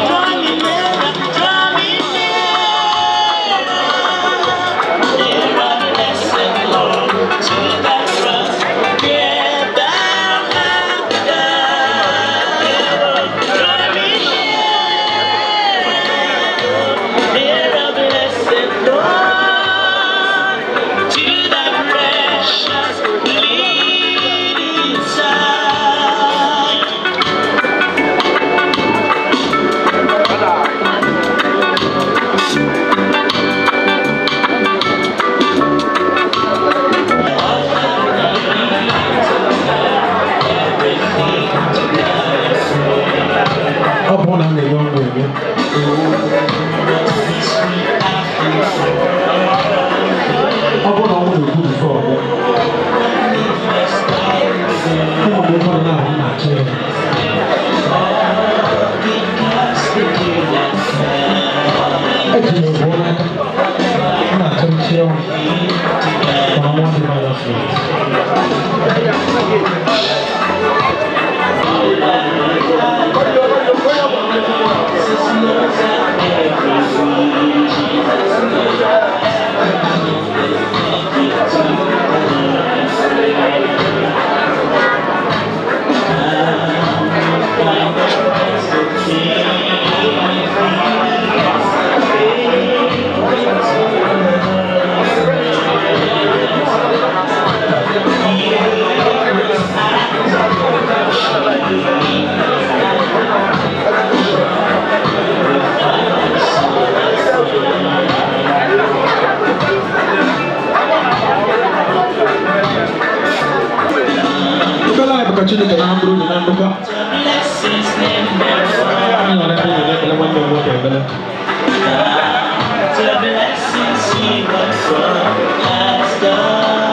Draw me nearer, draw me nearer, nearer, blessed Lord, to the cross where thou hast died. Draw me nearer, nearer, blessed Lord, to thy precious bleeding side. Ọ bụ na a na-enye ọnwụ eme. Ọ bụ na ọnwụ na-ekwu before ọ bịa. Ụmụ m ebe ọ na-ahụ na-achị ya. Eji m ụgwọ n'aka. M na-achọrịchi ọnwụ. Mana ọnwụ adịghị ọya sịrị. Ekpere anyị bụ ka Chineke na mkpụrụ obi na ndokwa. Anyị nọ n'ebe ị na-ekpere nwanne m nwoke ekpere. The blessings he was from has done.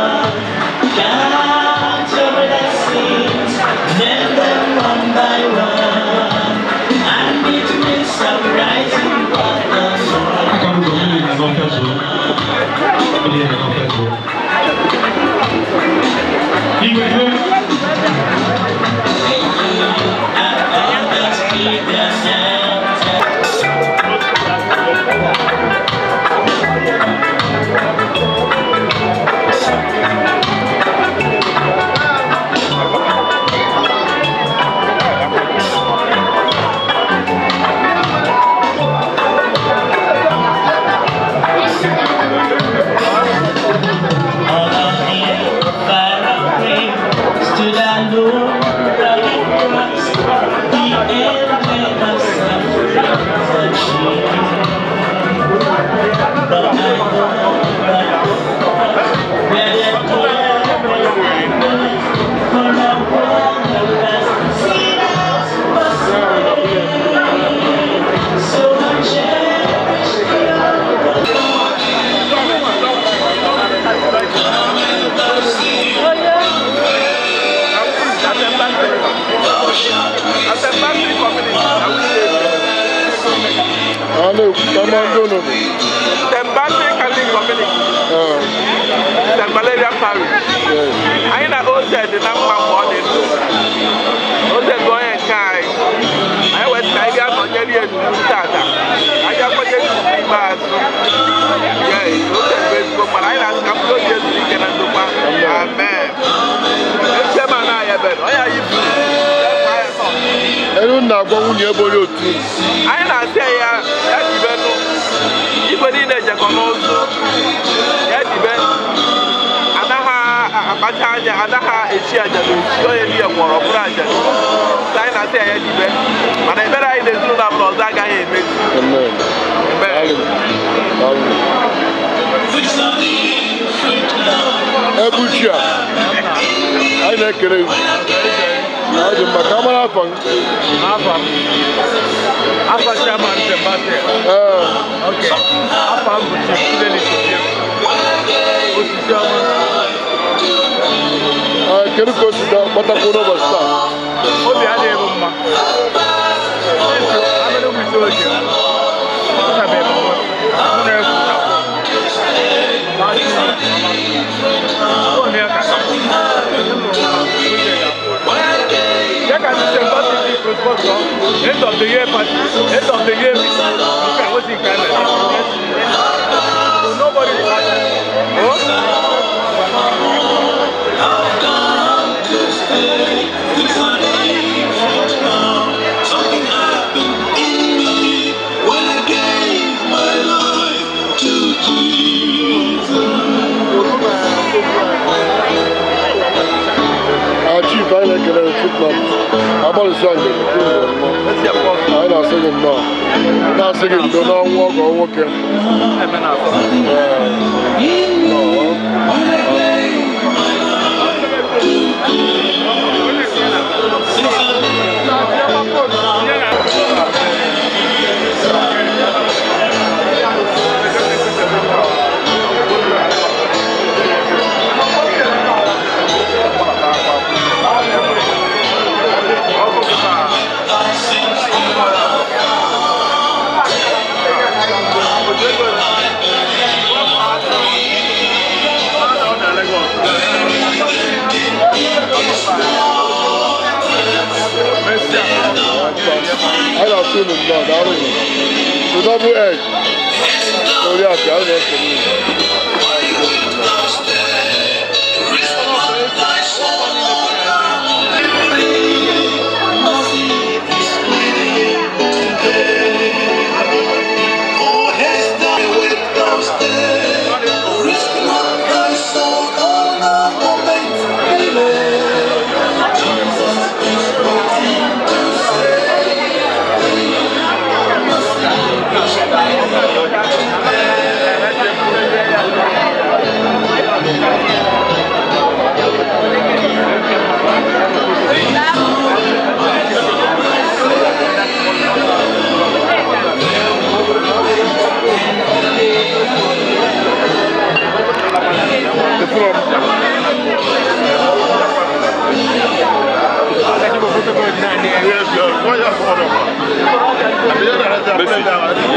Tembasi Catholic Community, St. Valeria Parish. Anyị na OZ dị na mma mgbe ọ dị ndụ. OZ bụ onye nke anyị. Anyị wee sị ka anyị gaa nọnyere ya n'ugwu tata. Anyị ga-akwanyere ugwu ikpeazụ. Yes, OZ bụ ezigbo mmadụ. Anyị na-asị ka mkpụrụ obi ezuru ike na ndokwa. Amen. Echema na anyị ebere. Onye anyị bụ. Elu na-agwa nwunye ebe onye otu. Anyị na-asị ya ya jibenụ igwe niile jekọ n'ụzọ ya jibe anaghị akpacha anya anaghị echi aja na echi onye di ya nwụrụ ọ bụrụ aja. So anyị na-asị ya ya jibe, mana ekpere anyị na ezinụlọ abụla ọzọ agaghị emezu. Amen. Amen. Ebe uche a, anyị na-ekele gị. Ọ dị mma ka a mara afọ gị. Afa m. Afa chairman Sebastian. Okay. Afa m bụ Chief Fidelis Obiekwu. Osisi ọma. Ee, kedu ka o si kpatakwu n'ụbọchị taa? Obi adịghị m mma. Since amịrị m isi oge, akabeghị m nwa. Mụ na-ekwu na phone. Last week, phone ya ka ka. Nne m nụrụ na uche ga-akwụ. Ya ka ndị Sebastian ji protocol end of the year party, end of the year meeting. Nke a nwezi nke a mere. So nobody is happy. Oh? Ah, Chief, anyị na-ekele gị tupu na agbalịsị anyị anyị na-asị gị nnọọ, na-asị gị ndo n'ọnwụ ọgọ nwoke. Ee, nnọọ. Anyị na-asị unu nnọọ, daalụ unu. The double edge. Oriakụ, anyị na-ekele unu.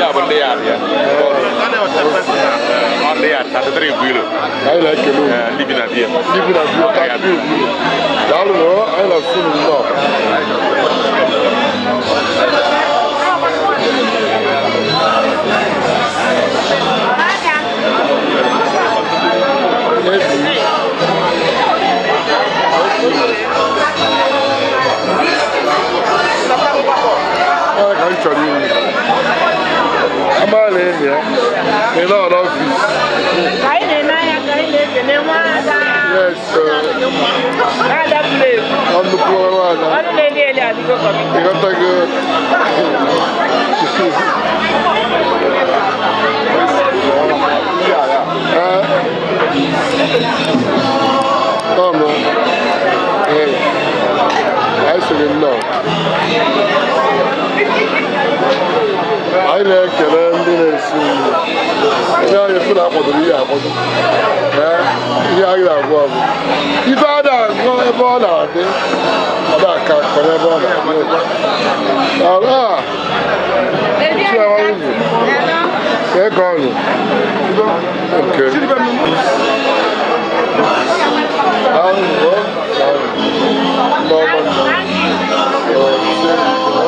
Ya bụ ndị ya abịa. Ọ ndị ya 33 bụ ilo. Anyị na-ekele unu. Ndị bi na bia. Ndị bi na bia, 33 bụ ilo. Daalụ nụ, anyị Anyị na-asụ unu nnọọ. Ọ ka m chọrọ ime. Amara na enyi ya, ị nọ n'ọfịs. Ka anyị na-ene anya ka anyị na-ekene nwaada. Yes, sir. Nwaada buru ebu. Ọ nnukwu nwaada. Ọnụ na-eli eli adịgo kọmiti. Ịghọtago? Ee. Nọ. Ee. Anyị sịrị nnọọ. Anyị na-ekele ndị na-esi nri. Ndị anyị fụ na akwadoro ihe akwado. Ee, ihe anyị na-agwụ agwụ. Ife a na-agụ ebe ọ na-adị, ọ na-aka akọ n'ebe ọ na-adị. Ala a, Chiawa Ugwu, ka eke ọnụ. Okay. Ahụ, ọ, ahụ. N'ọma nna. Ọ, sị, ọ.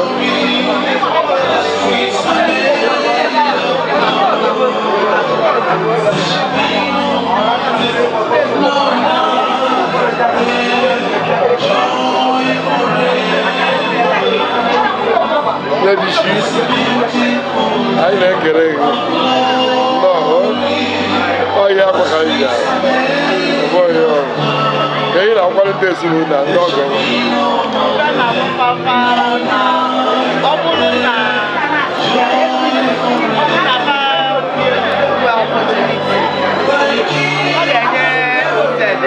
N'ebisi, anyị na-ekele gị. Nnọọ, ọ ihe akwa ka anyị ji ahụ. Ọ bụghị ọrụ. Ka ị na-akwalite ezinụlọ na ndị ọgọ nwe. Ọ bụrụ na ọ opportunity, ọ ga-enye hostel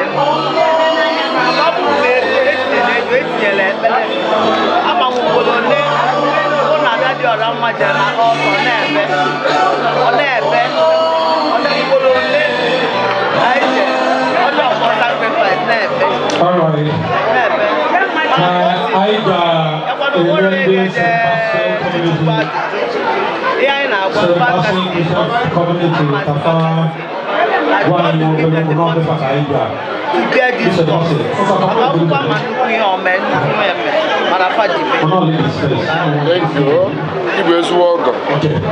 ọ bụrụ na etinyere ego etinyere ekpere agbanwekwara ole hụ na ada dị ọra mma jere na ọtọ na-ebe ọ na-ebe ọ na-ekworo ole anyị je onye ọkpọ sacrifice na-ebe All right. na-ebe Anyị ga-enye ndị St. Basil Community, ihe anyị na-agwa St. Basil Christian Community kafa gwa anyị obere okwu n'ọdịfa ka anyị bịa. To bear this Mr. cross. Basil, Maka akwụkwọ ma nnukwu ihe ome nnukwu eme mana fadibe. Thank you. Ị bụ ezigbo ọgọ.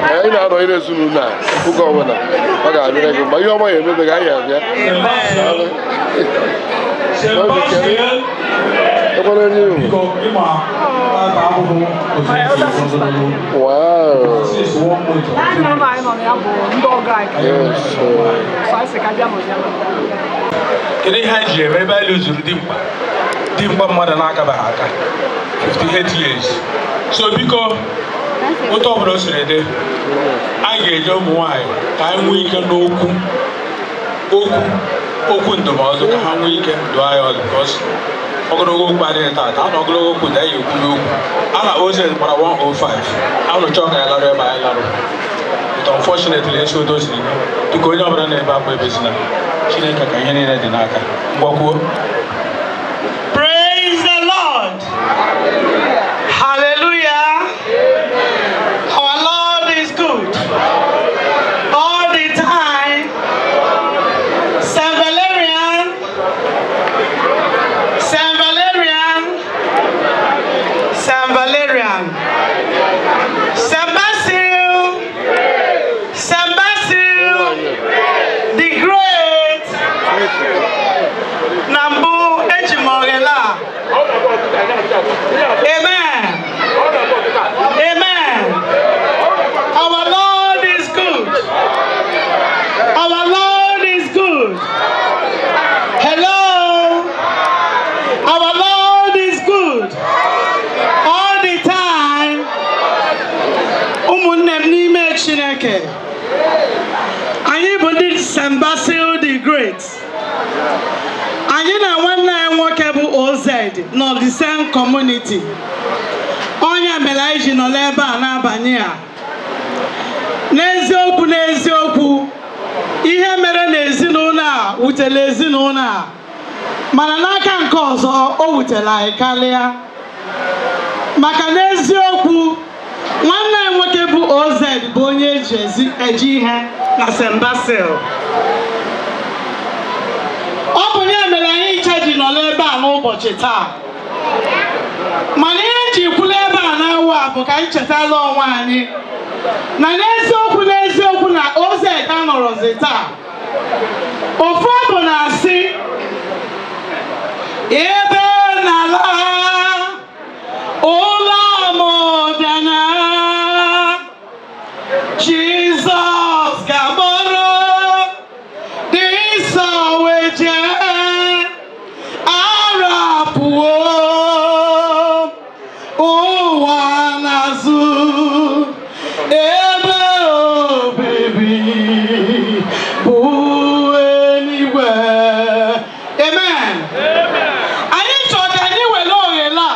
Anyị na-anọnyere ezinụlọ a oge ọbụla ọ ga-adịrị gị mma. Ihe ọma ya emebe gị, anyị abịa. Ekwere onye iwu. Wow. Anyị nọ na anyị nọ na ya bụ ndị ọgọ anyị. Yes. So anyị sị ka bịa nọ ya. Kedu ihe anyị ji eme ebe anyị lụzuru dimkpa dimkpa mmadụ na-akabaghị aka 58 years? So biko, otu ọbụla o siri dị, anyị ga-eje ụmụ nwaanyị ka anyị nwee ike n'okwu okwu okwu ndụmọdụ, ka ha nwee ike dụọ anyị ọdụ, because ogologo okwu adịghị taata. A na ogologo okwu dị, anyị ekwuru okwu a na oz gbara 105 anụ chọọ ka anyị larụ ebe anyị larụ. But unfortunately, esi otu o siri dị, dịka onye ọbụla na-ebe akwa ebezina, Chineke ka ihe niile dị n'aka. Ngwakwuo. Praise the Lord. Hallelujah. Our Lord is good. All the time. Saint Valerian. Saint Valerian. Saint Valerian. Saint Basil. Saint Basil. The Great. Na mbụ eji m oghele a. Amen. Amen. Our Lord is good. Our Lord is good. Hello. Our Lord is good. All the time. Ụmụnne m n'ime Chineke. Anyị bụ ndị St. Basil the Great. Anyị na nwanne anyị nwoke bụ OZ nọ the same community. Onye mere anyị ji nọ n'ebe a n'abalị a. N'eziokwu n'eziokwu, ihe mere n'ezinụlọ a wutere ezinụlọ a. Mana n'aka nke ọzọ, o wutere anyị karịa. Maka n'eziokwu, nwanne anyị nwoke bụ OZ bụ onye eji eji ihe na St. Basil. Ọ bụ ya mere anyị ncha ji nọ n'ebe a n'ụbọchị taa. Mana ihe nji kwulu ebe a na-awụ a bụ ka anyị chetala onwe anyị na n'eziokwu n'eziokwu na OZ anọrọzi taa. Ofu abụ na-asị ebe n'ala ụlọ mụdana Jizọs ga-agbọrọ dị nsọ wee jee arapụwo ụwa n'azụ ebe obibi bụ eluigwe. Amen. Anyị chọrọ ka anyị were ohere a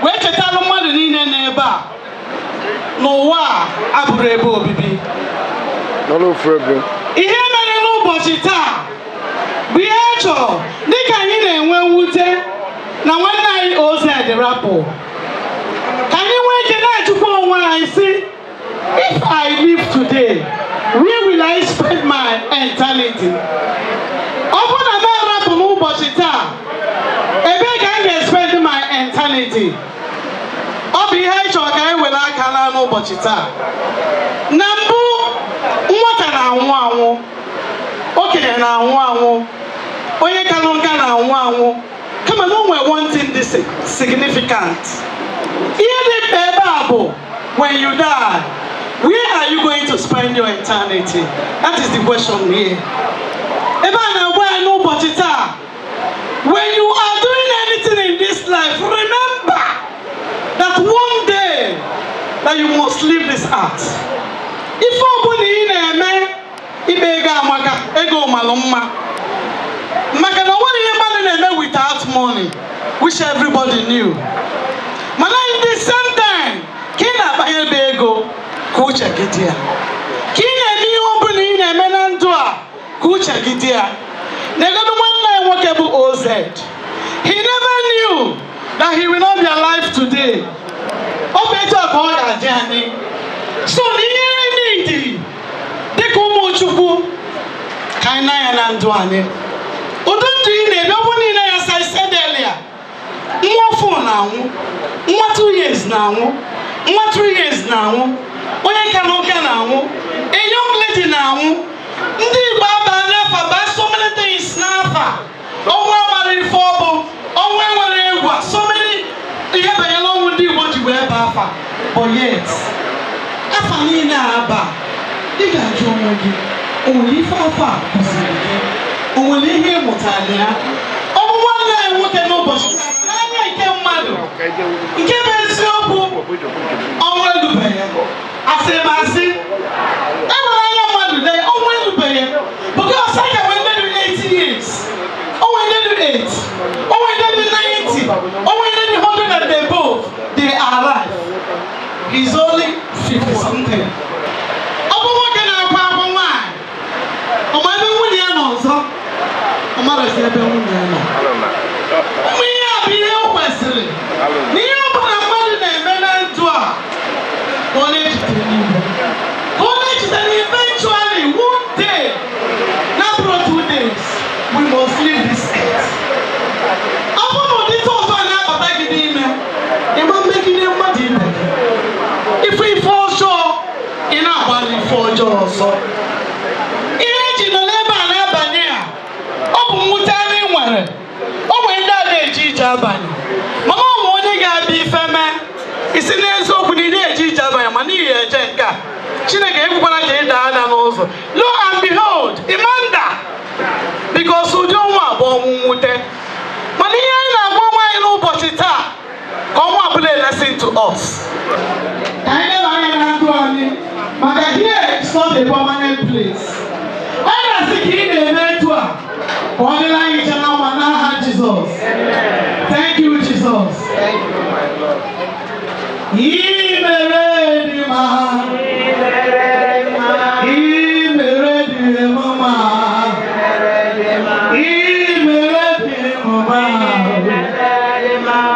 wee chetalụ mmadụ niile n'ebe a n'ụwa a abụrụ ebe obibi. Nọrọ ofu ebe. Ihe mere n'ụbọchị taa bụ ihe a chọrọ dịka anyị na-enwe mwute na nwanne anyị OZ rapụ, ka anyị nwee ike na-ajụkwa onwe anyị sị, if I live today, where will I spend my eternity? Ọ bụrụ na m arapụ n'ụbọchị taa, ebee ka m ga-spend my eternity? Ọ bụ ihe anyị chọrọ ka anyị were aka laa n'ụbọchị taa. Na mbụ, nwata na-anwụ anwụ, okenye na-anwụ anwụ, onye kalụ nka na-anwụ anwụ, kama na o nwere one thing dị significant. Ihe dị mkpa ebe a bụ, when you die, where are you going to spend your eternity? That is the question here. Ebe a na-agwa anyị n'ụbọchị taa, when you are doing anything in this life, remember that one day that you must leave this earth. Ife ọbụla ị na-eme, ikpe ego amaka, ego malụ mma, maka na o nwere ihe mmadụ na-eme without money, which everybody knew. Mana in the same time ka ị na-akpanye ebe ego, ka uche gị dị ya, ka ị na-eme ihe ọbụla ị na-eme na ndụ a, ka uche gị dị ya. Negodu nwanne ya nwoke bụ OZ. He never knew that he will not be alive today. Ọ bụ etu a ka ọ ga-adị anyị. So na ihe anyị dịka ụmụ Chukwu, ka anyị na-anya na ndụ anyị, ụdị ndụ ị na-ebi, ọ bụ niile ya sa earlier, nwa ọfụ na-anwụ, nwa 2 years na-anwụ, nwa 3 years na-anwụ, onye ka na ụka na-anwụ, a young lady na-anwụ. Ndị Igbo aba n'afa ba so many things n'afa. Ọnwụ amara ife ọ bụ ọnwụ, enwere egwu a, so many ihe banyere ọnwụ ndị Igbo ji wee baa afa. But yet, afa niile a aba, ị ga-ajụ onwe gị, o nwere ife afa a kụziri gị? O nwere ihe ị mụtara ya? Ọ bụ nwanne anyị nwoke n'ụbọchị taa, n'anya nke mmadụ, nke bụ eziokwu, ọnwụ elubeghị. Asị m asị enwere anya mmadụ lee, ọnwụ elubeghị, because I can nwee ndị dị 80 years, o nwere ndị dị 8, o nwere ndị dị 90, o nwere ndị dị 100 and above. They are alive. He's only 50 something. Ọ bụ nwoke na-akwa akwa nwaanyị, ọ ma ebe nwunye ya nọ ọzọ, ọ marazi ebe nwunye ya nọ. Ụmụ ihe a bụ ihe o kwesịrị na ihe ọ bụla mmadụ na-eme na ndụ a, ka ọ na-echete n'ihu, ka ọ na-echete na eventually one day, na bụrụ 2 days, we must leave this earth. Ọ bụrụ na ụdị thought a na-abata gị n'ime, ịma mmegide mmadụ ibe gị, ife ife ọjọọ, ị na-agbalị ife ọjọọ ọzọ. Ihe eji nọ n'ebe a na-abanye a, ọ bụ mwute anyị nwere. O nwere ndị a na-eje ije abalị, mana ọ nwe onye ga-abịa ife mee isi n'eziokwu na ị na-eje ije abalị, ma n'ihi eje nke a, Chineke ekwekwara ka ị daa ada n'ụzọ. Lo and behold, ịmanda, because ụdị ọnwụ a bụ ọnwụ mwute. Mana ihe anyị na-agwa nwa anyị n'ụbọchị taa, ka ọnwa abụla a lesson to us, ka anyị leba anya na ndụ anyị, maka here is not a permanent place. Anyị na-asị ka ị na-eme etu a, ka ọ dịrị anyị nche na mma n'aha Jizọs. Thank you, Jesus. Ị mere dị mma, ị mere dị mma, ị mere dị mma,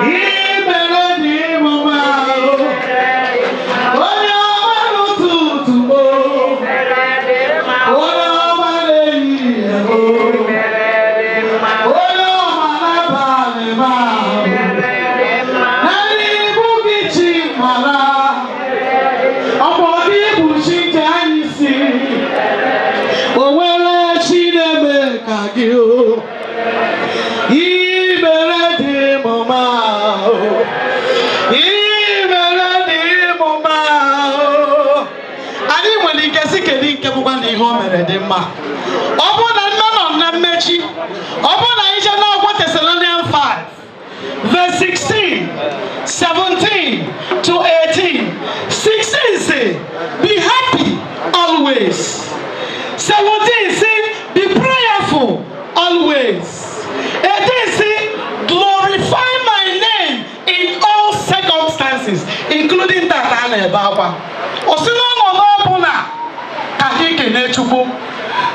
ị mere dị mma. Onye ọma n'ụtụtụ o, onye ọma n'ehihie o, onye ọma n'abalị ma. Ihe mere dị m mma o. Anyị nwere ike sị kedu nke bụkwa na ihe o mere dị mma. Ọ bụrụ na nne nọ na mmechi, ọ bụrụ na anyị jee n'akwụkwọ Thessalonians 5 verse 16, 17 to 18. 16 say, "Be happy always." 17 say, "Be prayerful always." 18 say, "Glorify my name in all circumstances," including that a na-ebe akwa. O si n'ọnọdụ ọbụla ka anyị kene Chukwu.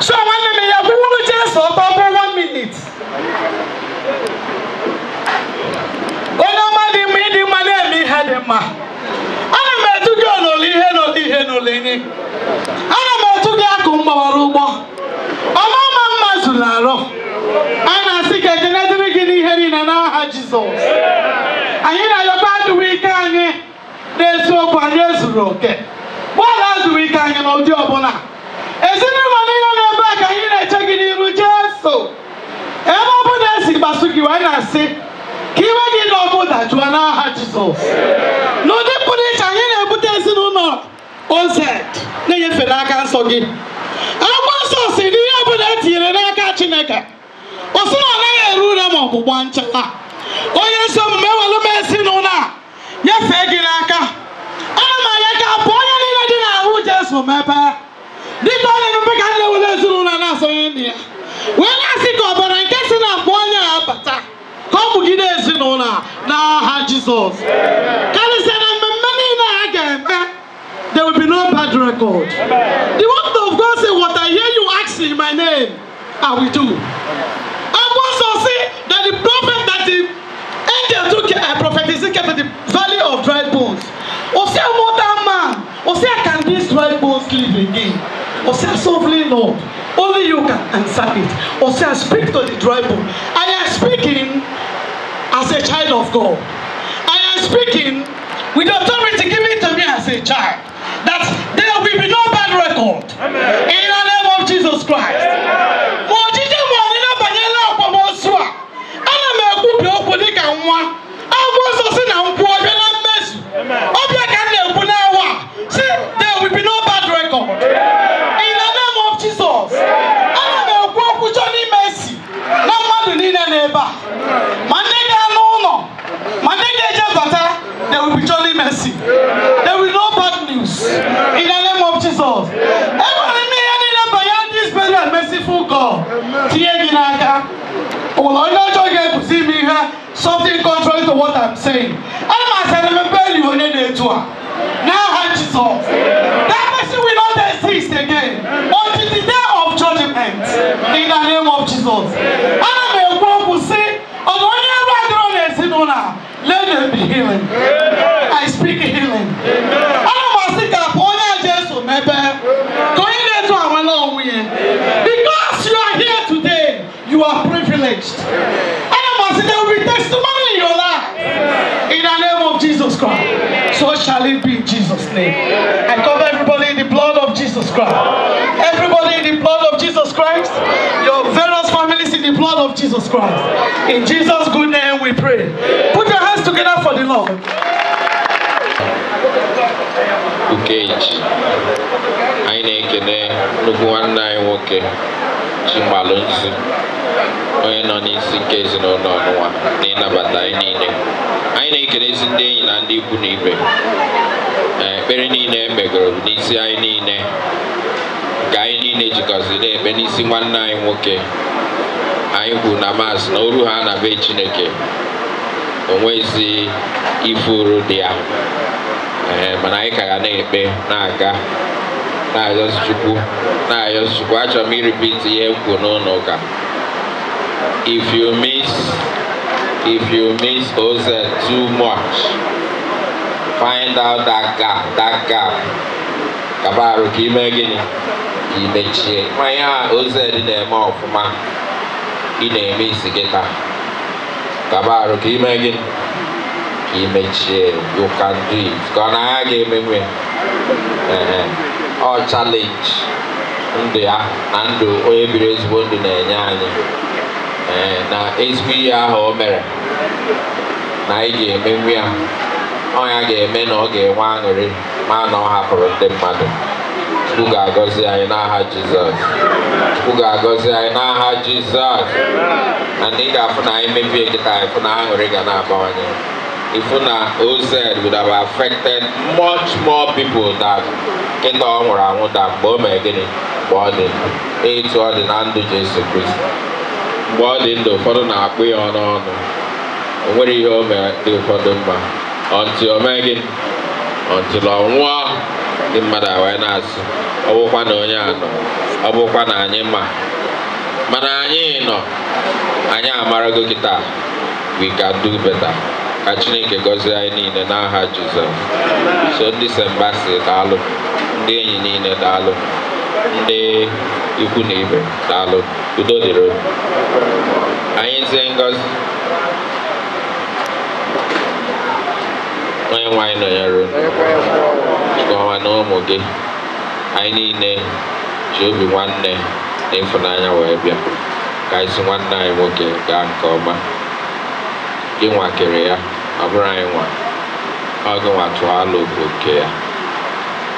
So nwanne m, ya kwuwuru Jesu ọtọ bụ one minute. Onye ọma dị mma, ịdị mma na-eme ihe dị mma. Ana m etu gị ololo ihe n'olu ihe n'olu enyi. Ana m etu gị akụ mgbawara ụgbọ. Ọma mma mma zuru arụ. Anyị na-asị ka ekele dịrị gị n'ihe niile n'aha Jizọs. Anyị na-ayọkwa adịghị ike anyị n'eziokwu, anyị ezuru oke. Bọọlụ azụrụ ike anyị n'ụdị ọbụla. Ezinụlọ niile na-ebe a ka anyị na-eche gị n'iru Jesu. Ebe ọ bụla esi gbasu gị wee na-asị ka iwe gị na ọbụ dajụọ n'aha Jizọs. N'ụdị pụrụ iche, anyị na-ebute ezinụlọ OZ na-enyefe n'aka nsọ gị. Akwụkwọ nsọ si na ihe ọbụla etinyere n'aka Chineke, o sị na ọ naghị eru ure ma ọ bụ gbaa nchara. Onye nsọ omume, ewelu m ezinụlọ a nyefee gị n'aka. Ana m anya ka pụọ onye niile dị n'ahụ Jesu mepee. Dịka ọ na-emepe ka ndị ewere ezinụlọ na-asọnye ndị ya wee na-asị ka ọbara nke si na abụọ onye a bata ka ọ mụgide ezinụlọ a n'aha Jizọs. Karịsịa na mmemme niile a ga-eme, there will be no bad record. The word of God say, "What I hear you ask in my name, I will do." Akwụkwọ nsọ sị that the prophet, that the angel took prophet Ezekiel to the valley of dry bones. Ose mortal man, ose, "Can these dry bones live again?" Ose, "Sovereign Lord, only you can answer it." Ose, "Speak to the dry bone." I am speaking as a child of God. I am speaking with authority given to me as a child, that there will be no bad record. In the name of Jesus Christ. Ma ojije ma ọnịna banyere akwamozu a, ana m ekwubi okwu dịka nwa. Akwụkwọ nsọ si na nkwụ ọbịa na mmezu. Ọbịa ka m na-ekwu n'awa a, sị there will be no bad record. In the name of Jesus. Ana m ekwu okwu chọọ n'ime esi na mmadụ niile n'ebe a. Ma ndị ga-anụ ụlọ, ma ndị ga-eje bata, there will be jolly mercy. There will be no bad news. In the name of Jesus. Enwere m ihe niile banyere this very and merciful God. Tinye gị n'aka. Ụlọ onye ọjọọ ga-ekwuzi m ihe something contrary to what I'm saying. Ana m asị na mmepe eli onye na-etu a. N'aha Jizọs. That person will not exist again until the day of judgment. In the name of Jesus. Ana m ekwu okwu sị, ọ bụ onye ebe adịrọ n'ezinụlọ a, let them be healing. I speak healing. Ana m asị ka onye a Jesu mepee, ka onye na-etu anwela onwe ya. Because you are here today, you are privileged. Ana m asị there will be testimony in your life. In the name of Jesus Christ. So shall it be in Jesus' name. I cover everybody in the blood of Jesus Christ. Everybody in the blood of Jesus Christ. Your various families in the blood of Jesus Christ. In Jesus' good name we pray. Put your hands together for the Lord. Ukeji, anyị na-ekene nnukwu nwanne anyị nwoke Chigbalụnzu, onye nọ n'isi nke ezinụlọ ọnụnwa na ịnabata anyị niile. Anyị na-ekenezi ndị enyi na ndị ikwu na ibe. Ee, ekpere niile e megoro bụ n'isi anyị niile, nke anyị niile jikọziri na-ekpe n'isi nwanne anyị nwoke. Anyị kwuru na Mass na oru ha na be Chineke onwezi ifuru dị ya. Ee, mana anyị ka ga na-ekpe, na-aga, na-ayọzi Chukwu, na-ayọzi Chukwu. Achọrọ m i-repeat ihe m kwuru n'ụlọ ụka: if you miss OZ too much, find out that gap, that gap kaba arụ ka ime gịnị, ka imechie mmanya a OZ na-eme ọfụma. Ị na-eme isi gị taa, kaba arụ ka ime gịnị, ka imechie. You can do it. Ka ọ na ya ga-emenwe. Ee, ọ challenge ndụ ya na ndụ onye biri ezigbo ndụ na-enye anyị, ee, na ezigbo ihe ahụ o mere. Na anyị ga-emenwu ya. Ọ ya ga-eme na ọ ga-enwe aṅụrị ma na ọ hapụrụ ndị mmadụ. Chukwu ga-agọzi anyị n'aha Jizọs. Chukwu ga-agọzi anyị n'aha Jizọs. And ị ga-afụ na anyị mebie kịta, anyị fụ na aṅụrị ga na-abawanye. Ịfụ na OZ would have affected much more people than kịta ọ nwụrụ anwụ da mgbe o mere gịnị, mgbe ọ dị ndụ. Etu ọ dị na ndụ Jesu Kristi. Mgbe ọ dị ndụ, ụfọdụ na-akpụ ya ọnụ ọnụ. O nwere ihe o mere dị ụfọdụ mma. Until o mee gịnị? Until ọ nwụọ, ndị mmadụ wee na-asị, ọ bụkwa na onye a nọ, ọ bụkwa na anyị ma. Mana anyị nọ, anyị amarago kịta, we can do better. Ka Chineke gọzie anyị niile n'aha Jizọs. So ndị St. Basil, daalụ. Ndị enyi niile, daalụ. Ndị ikwu na ibe, daalụ. Udo dịrị unu. Anyị zie ngọzi. Onye nwe anyị nọnyere unu. Chukwu na ụmụ gị, anyị niile ji obi nwanne na ịfụnanya wee bịa. Ka anyị si nwanne anyị nwoke gaa nke ọma. Gị nwa kere ya, ọ bụrụ anyị nwa, ọ gị nwa tụọ alụ bụ nke ya.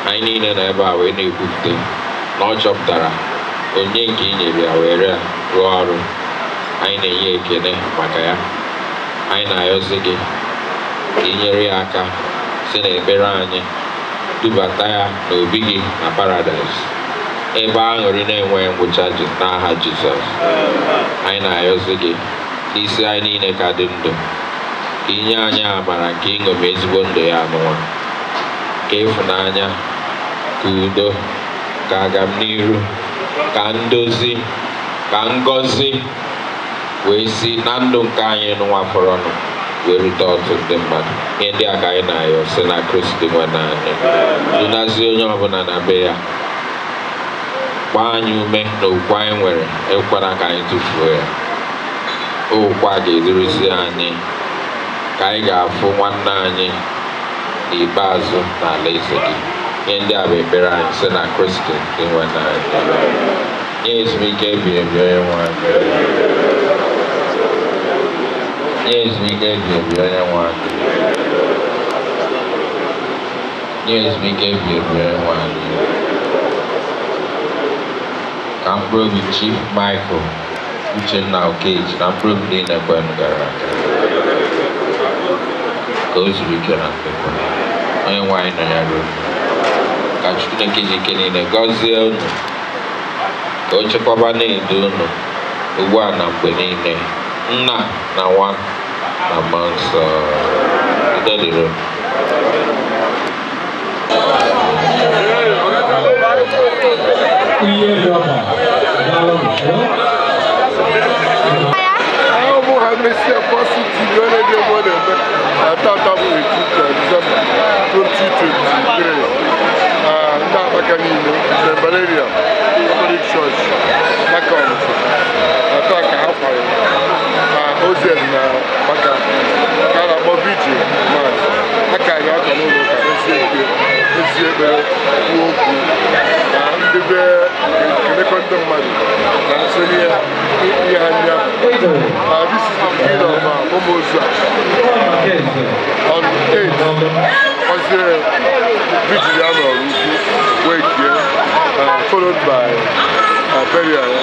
Anyị niile nọ ebe a wee na-ekwupụta na ọ chọpụtara onye nke i nyere ya were ya rụọ ọrụ. Anyị na-enye ekele maka ya. Anyị na-ayọzi gị ka ị nyere ya aka si n'ekpere anyị dubata ya n'obi gị na paradaịs, ebe aṅụrị na-enweghị ngwụcha dị n'aha Jizọs. Anyị na-ayọzi gị n'isi anyị niile ka dị ndụ, ka inye anyị amara nke ịṅomi ezigbo ndụ ya anụnwa, ka ịfụnanya, ka udo, ka agamniru, ka ndozi, ka ngọzi wee si na ndụ nke anyị nụnwa fọrọnụ wee rute ọtụtụ ndị mmadụ. Ihe ndị a ka anyị na-ayọ si na Kristi nwe anyị. Dunazie onye ọbụla na be ya. Gbaa anyị ume na okwukwe anyị nwere, ekwela ka anyị tụfuo ya. Okwukwe a ga-eduruzi anyị ka anyị ga-afụ nwanne anyị n'ikpeazụ n'ala eze gị. Ihe ndị a bụ ekpere anyị si na Kristi nwe anyị. Nye ezumike ebi ebi onye nwe anyị. Nye ezumike ebi ebi onye nwe anyị. Nye ezumike ebi ebi onye nwe anyị. Ka mkpụrụ obi Chief Michael Uchenna Okeji na mkpụrụ obi niile kwenụ gara aga, ka o zuru ike na ndokwa. Onye nwe anyị nọnyere unu. Ka Chineke ji ike niile gọzie unu, ka o chekwaba na-edu unu ugbu a na mgbe niile. Nna na Nwa na Mmụọ Nsọ. Udo dịrị unu. Ahụ ha mesi Apostle TV onye dị ebe ọ na-eme na tata bụ 18 December 2023. Ndị Abaka niile, St. Valeria Catholic Church, Abaka Ọnịcha, na taa ka ha kwara na OZ na Abaka ka a na-akpọ Vigil Mass. Ha karịrị aka n'ụlọ ụka esi ekpere, kwuo okwu na ndị be kelekọ ndị mmadụ na nsonye ihe ha ndị ahụ. This is the beginning of Omozu on 8th was vigil ya nọrọ ukwu wee kie, followed by burial ya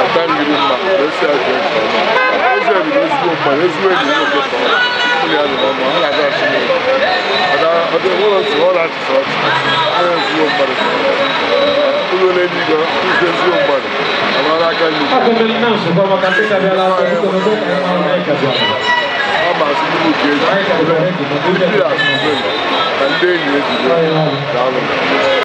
atangiri mma esi aja nke ọma. Ozi ebiri ezigbo mmadụ, ezigbo enyi nwoke ka ọ ụlọ ya dị n'ọma, ọ na-aga Chineke. Ọ dị nwere otu ọ na-achịsa ọchị, onye ezigbo mmadụ ka ọ ụlọ n'eluigwe ụzọ ezigbo mmadụ amara aka nnukwu. Ọ ma-asị ndị nwoke eji ndị asụsụ na ndị enyi ejide. Daalụ.